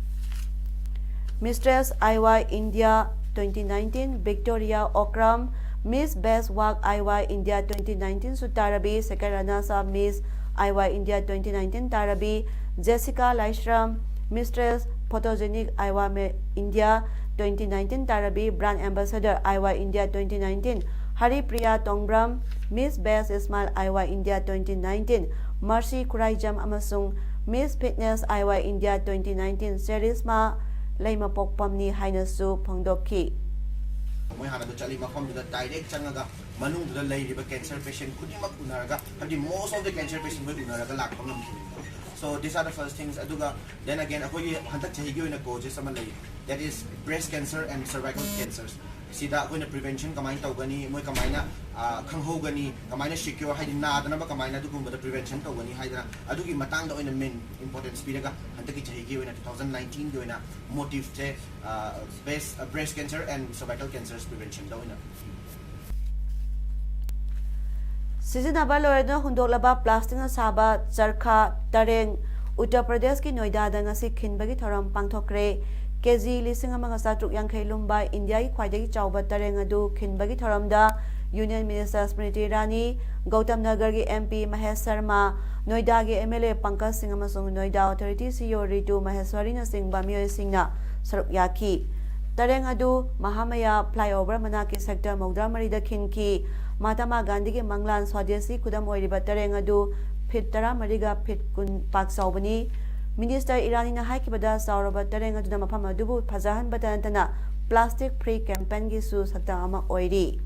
Mistress I Y India twenty nineteen Victoria Okram, Miss Best Work I Y India twenty nineteen Sutarabi, second runners up Miss I Y India twenty nineteen Tarabi, Jessica Laishram, Mistress Photogenic I Y India twenty nineteen Tarabi, Brand Ambassador I Y India twenty nineteen Haripriya Tongbram, Miss Best Smile I Y India twenty nineteen Mercy Khuraijam ꯑꯃꯁꯨꯡ Miss Fitness I Y India twenty nineteen Charisma ꯂꯩꯃꯄꯣꯛꯄꯝꯅꯤ ꯍꯥꯏꯅꯁꯨ ꯐꯣꯡꯗꯣꯛꯈꯤ꯫ ꯃꯣꯏ ꯍꯥꯟꯅꯗꯣ ꯆꯠꯂꯤ ꯃꯐꯝꯗꯨꯗ direct ꯆꯪꯉꯒ ꯃꯅꯨꯡꯗꯨꯗ ꯂꯩꯔꯤꯕ cancer patient ꯈꯨꯗꯤꯡꯃꯛ ꯎꯅꯔꯒ, ꯍꯥꯏꯕꯗꯤ most of the cancer patient ꯈꯣꯏ ꯎꯅꯔꯒ ꯂꯥꯛꯄ ꯉꯝꯈꯤꯕꯅꯤꯀꯣ꯫ So these are the first things. ꯑꯗꯨꯒ then again ꯑꯩꯈꯣꯏꯒꯤ ꯍꯟꯗꯛ ꯆꯍꯤꯒꯤ ꯑꯣꯏꯅ goal ꯁꯦ ꯑꯃ ꯂꯩ, that is breast cancer and cervical cancers꯫ ꯁꯤꯗ ꯑꯩꯈꯣꯏꯅ prevention ꯀꯃꯥꯏꯅ ꯇꯧꯒꯅꯤ, ꯃꯣꯏ ꯀꯃꯥꯏꯅ ꯈꯪꯍꯧꯒꯅꯤ, ꯀꯃꯥꯏꯅ secure, ꯍꯥꯏꯗꯤ ꯅꯥꯗꯅꯕ ꯀꯃꯥꯏꯅ ꯑꯗꯨꯒꯨꯝꯕꯗ prevention ꯇꯧꯒꯅꯤ ꯍꯥꯏꯗꯅ ꯑꯗꯨꯒꯤ ꯃꯇꯥꯡꯗ ꯑꯣꯏꯅ main importance ꯄꯤꯔꯒ ꯍꯟꯗꯛꯀꯤ ꯆꯍꯤꯒꯤ ꯑꯣꯏꯅ two thousand nineteen ꯒꯤ ꯑꯣꯏꯅ motive say breast cancer and cervical cancers prevention ꯗ ꯑꯣꯏꯅ ꯁꯤꯖꯤꯟꯅꯕ ꯂꯣꯏꯔꯗꯨꯅ ꯍꯨꯟꯗꯣꯛꯂꯕ plastic ꯅ ꯁꯥꯕ ꯆꯔꯈꯥ ꯇꯔꯦꯡ ꯎꯠꯇꯔ ꯄ꯭ꯔꯗꯦꯁꯀꯤ ꯅꯣꯏꯗꯥꯗ ꯉꯁꯤ ꯈꯤꯟꯕꯒꯤ ꯊꯧꯔꯝ ꯄꯥꯡꯊꯣꯛꯈ꯭ꯔꯦ꯫ ꯀꯦꯖꯤ ꯂꯤꯁꯤꯡ ꯑꯃꯒ ꯆꯥꯇ꯭ꯔꯨꯛ ꯌꯥꯡꯈꯩ ꯂꯨꯝꯕ ꯏꯟꯗꯤꯌꯥꯒꯤ ꯈ꯭ꯋꯥꯏꯗꯒꯤ ꯆꯥꯎꯕ ꯇꯔꯦꯡ ꯑꯗꯨ ꯈꯤꯟꯕꯒꯤ ꯊꯧꯔꯝꯗ Union Minister Smriti Irani, Gautam Nagarꯒꯤ M P Mahesh Sharma, ꯅꯣꯏꯗꯥꯒꯤ M L A Pankaj ꯁꯤꯡ ꯑꯃꯁꯨꯡ ꯅꯣꯏꯗꯥ Authority C E O Ritu Maheshwarinaꯆꯤꯡꯕ ꯃꯤꯑꯣꯏꯁꯤꯡꯅ ꯁꯔꯨꯛ ꯌꯥꯈꯤ꯫ ꯇꯔꯦꯡ ꯑꯗꯨ ꯃꯍꯥꯃꯌꯥ flyover ꯃꯅꯥꯛꯀꯤ sector ꯃꯧꯗ꯭ꯔꯥ ꯃꯔꯤꯗ ꯈꯤꯟꯈꯤ꯫ ꯃꯍꯥꯇꯃꯥ ꯒꯥꯟꯙꯤꯒꯤ ꯃꯪꯂꯥꯟ ꯁ꯭ꯋꯥꯗꯦꯁꯤ ꯈꯨꯗꯝ ꯑꯣꯏꯔꯤꯕ ꯇꯔꯦꯡ ꯑꯗꯨ feet ꯇꯔꯥ ꯃꯔꯤꯒ feet ꯀꯨꯟ ꯄꯥꯛ ꯆꯥꯎꯕꯅꯤ꯫ Minister ꯏꯔꯥꯅꯤꯅ ꯍꯥꯏꯈꯤꯕꯗ, ꯆꯥꯎꯔꯕ ꯇꯔꯦꯡ ꯑꯗꯨꯅ ꯃꯐꯝ ꯑꯗꯨꯕꯨ ꯐꯖꯍꯟꯕꯇ ꯅꯠꯇꯅ plastic free campaignꯒꯤꯁꯨ ꯁꯛꯇꯝ ꯑꯃ ꯑꯣꯏꯔꯤ꯫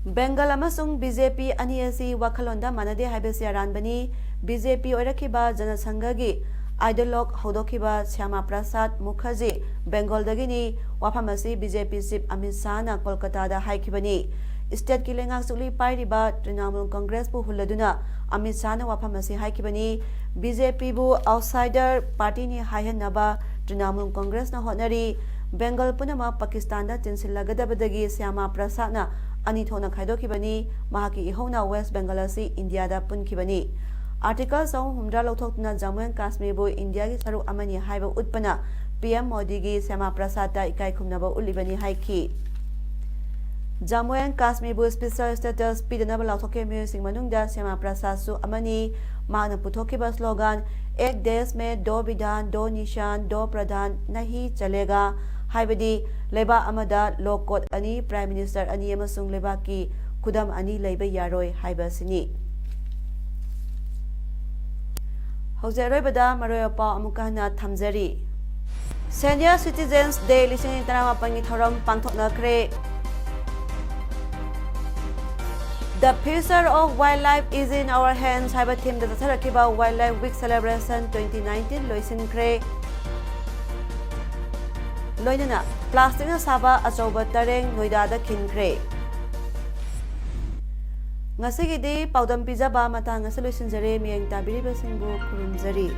ꯕꯦꯡꯒꯜ ꯑꯃꯁꯨꯡ B J P ꯑꯅꯤ ꯑꯁꯤ ꯋꯥꯈꯜꯂꯣꯟꯗ ꯃꯥꯟꯅꯗꯦ ꯍꯥꯏꯕꯁꯤ ꯑꯔꯥꯟꯕꯅꯤ꯫ B J P ꯑꯣꯏꯔꯛꯈꯤꯕ ꯖꯅꯁꯪꯘꯒꯤ ideologue ꯍꯧꯗꯣꯛꯈꯤꯕ ꯁ꯭ꯌꯥꯃꯥ ꯄ꯭ꯔꯁꯥꯗ ꯃꯨꯈꯔꯖꯤ ꯕꯦꯡꯒꯣꯜꯗꯒꯤꯅꯤ꯫ ꯋꯥꯐꯝ ꯑꯁꯤ B J P chief Amit ꯁꯥꯍꯅ ꯀꯣꯜꯀꯇꯥꯗ ꯍꯥꯏꯈꯤꯕꯅꯤ꯫ Stateꯀꯤ ꯂꯩꯉꯥꯛ ꯁꯨꯛꯂꯤ ꯄꯥꯏꯔꯤꯕ ꯇ꯭ꯔꯤꯅꯥꯃꯨꯜ ꯀꯪꯒ꯭ꯔꯦꯁꯄꯨ ꯍꯨꯜꯂꯗꯨꯅ ꯑꯃꯤꯠ ꯁꯥꯍꯅ ꯋꯥꯐꯝ ꯑꯁꯤ ꯍꯥꯏꯈꯤꯕꯅꯤ꯫ B J Pꯕꯨ outsider partyꯅꯤ ꯍꯥꯏꯍꯟꯅꯕ ꯇ꯭ꯔꯤꯅꯥꯃꯨꯜ ꯀꯪꯒ꯭ꯔꯦꯁꯅ ꯍꯣꯠꯅꯔꯤ꯫ ꯕꯦꯡꯒꯜ ꯄꯨꯝꯅꯃꯛ ꯄꯥꯀꯤꯁꯇꯥꯟꯗ ꯆꯦꯟꯁꯤꯜꯂꯒꯗꯕꯗꯒꯤ ꯁ꯭ꯌꯥꯃꯥ ꯄ꯭ꯔꯁꯥꯗꯅ ꯑꯅꯤ ꯊꯣꯛꯅ ꯈꯥꯏꯗꯣꯛꯈꯤꯕꯅꯤ꯫ ꯃꯍꯥꯛꯀꯤ ꯏꯍꯧꯅ West Bengal ꯑꯁꯤ ꯏꯟꯗꯤꯌꯥꯗ ꯄꯨꯟꯈꯤꯕꯅꯤ꯫ Article ꯆꯍꯨꯝ ꯍꯨꯝꯗ꯭ꯔꯥ ꯂꯧꯊꯣꯛꯇꯨꯅ Jammu and Kashmirꯕꯨ ꯏꯟꯗꯤꯌꯥꯒꯤ ꯁꯔꯨꯛ ꯑꯃꯅꯤ ꯍꯥꯏꯕ ꯎꯠꯄꯅ P M ꯃꯣꯗꯤꯒꯤ ꯁ꯭ꯌꯥꯃꯥ ꯄ꯭ꯔꯁꯥꯗꯇ ꯏꯀꯥꯏ ꯈꯨꯝꯅꯕ ꯎꯠꯂꯤꯕꯅꯤ ꯍꯥꯏꯈꯤ꯫ Jammu and Kashmirꯕꯨ special status ꯄꯤꯗꯅꯕ ꯂꯥꯎꯊꯣꯛꯈꯤꯕ ꯃꯤꯑꯣꯏꯁꯤꯡ ꯃꯅꯨꯡꯗ ꯁ꯭ꯌꯥꯃꯥ ꯄ꯭ꯔꯁꯥꯗꯁꯨ ꯑꯃꯅꯤ꯫ ꯃꯍꯥꯛꯅ ꯄꯨꯊꯣꯛꯈꯤꯕ slogan "Ek desh mein do bidhan, do nishan, do pradhan nahi chalega", ꯍꯥꯏꯕꯗꯤ ꯂꯩꯕꯥꯛ ꯑꯃꯗ ꯂꯣꯛ ꯀꯣꯠ ꯑꯅꯤ, Prime Minister ꯑꯅꯤ ꯑꯃꯁꯨꯡ ꯂꯩꯕꯥꯛꯀꯤ ꯈꯨꯗꯝ ꯑꯅꯤ ꯂꯩꯕ ꯌꯥꯔꯣꯏ ꯍꯥꯏꯕ ꯑꯁꯤꯅꯤ꯫ ꯍꯧꯖꯤꯛ ꯑꯔꯣꯏꯕꯗ ꯃꯔꯨꯑꯣꯏꯕ ꯄꯥꯎ ꯑꯃꯨꯛꯀ ꯍꯟꯅ ꯊꯝꯖꯔꯤ꯫ Senior Citizens Day ꯂꯤꯁꯤꯡ ꯑꯅꯤ ꯇꯔꯥꯃꯥꯄꯟꯒꯤ ꯊꯧꯔꯝ ꯄꯥꯡꯊꯣꯛꯅꯈ꯭ꯔꯦ꯫ The future of wildlife is in our hands ꯍꯥꯏꯕ themeꯗ ꯆꯠꯊꯔꯛꯈꯤꯕ Wildlife Week Celebration twenty nineteen ꯂꯣꯏꯁꯤꯟꯈ꯭ꯔꯦ꯫ ꯂꯣꯏꯅꯅ plasticꯅ ꯁꯥꯕ ꯑꯆꯧꯕ ꯇꯔꯦꯡ ꯅꯣꯏꯗꯥꯗ ꯈꯤꯟꯈ꯭ꯔꯦ꯫ ꯉꯁꯤꯒꯤꯗꯤ ꯄꯥꯎꯗꯝ ꯄꯤꯖꯕ ꯃꯇꯥꯡ ꯑꯁꯤ ꯂꯣꯏꯁꯤꯟꯖꯔꯦ꯫ ꯃꯤꯠꯌꯦꯡ ꯇꯥꯕꯤꯔꯤꯕꯁꯤꯡꯕꯨ ꯈꯨꯔꯨꯝꯖꯔꯤ꯫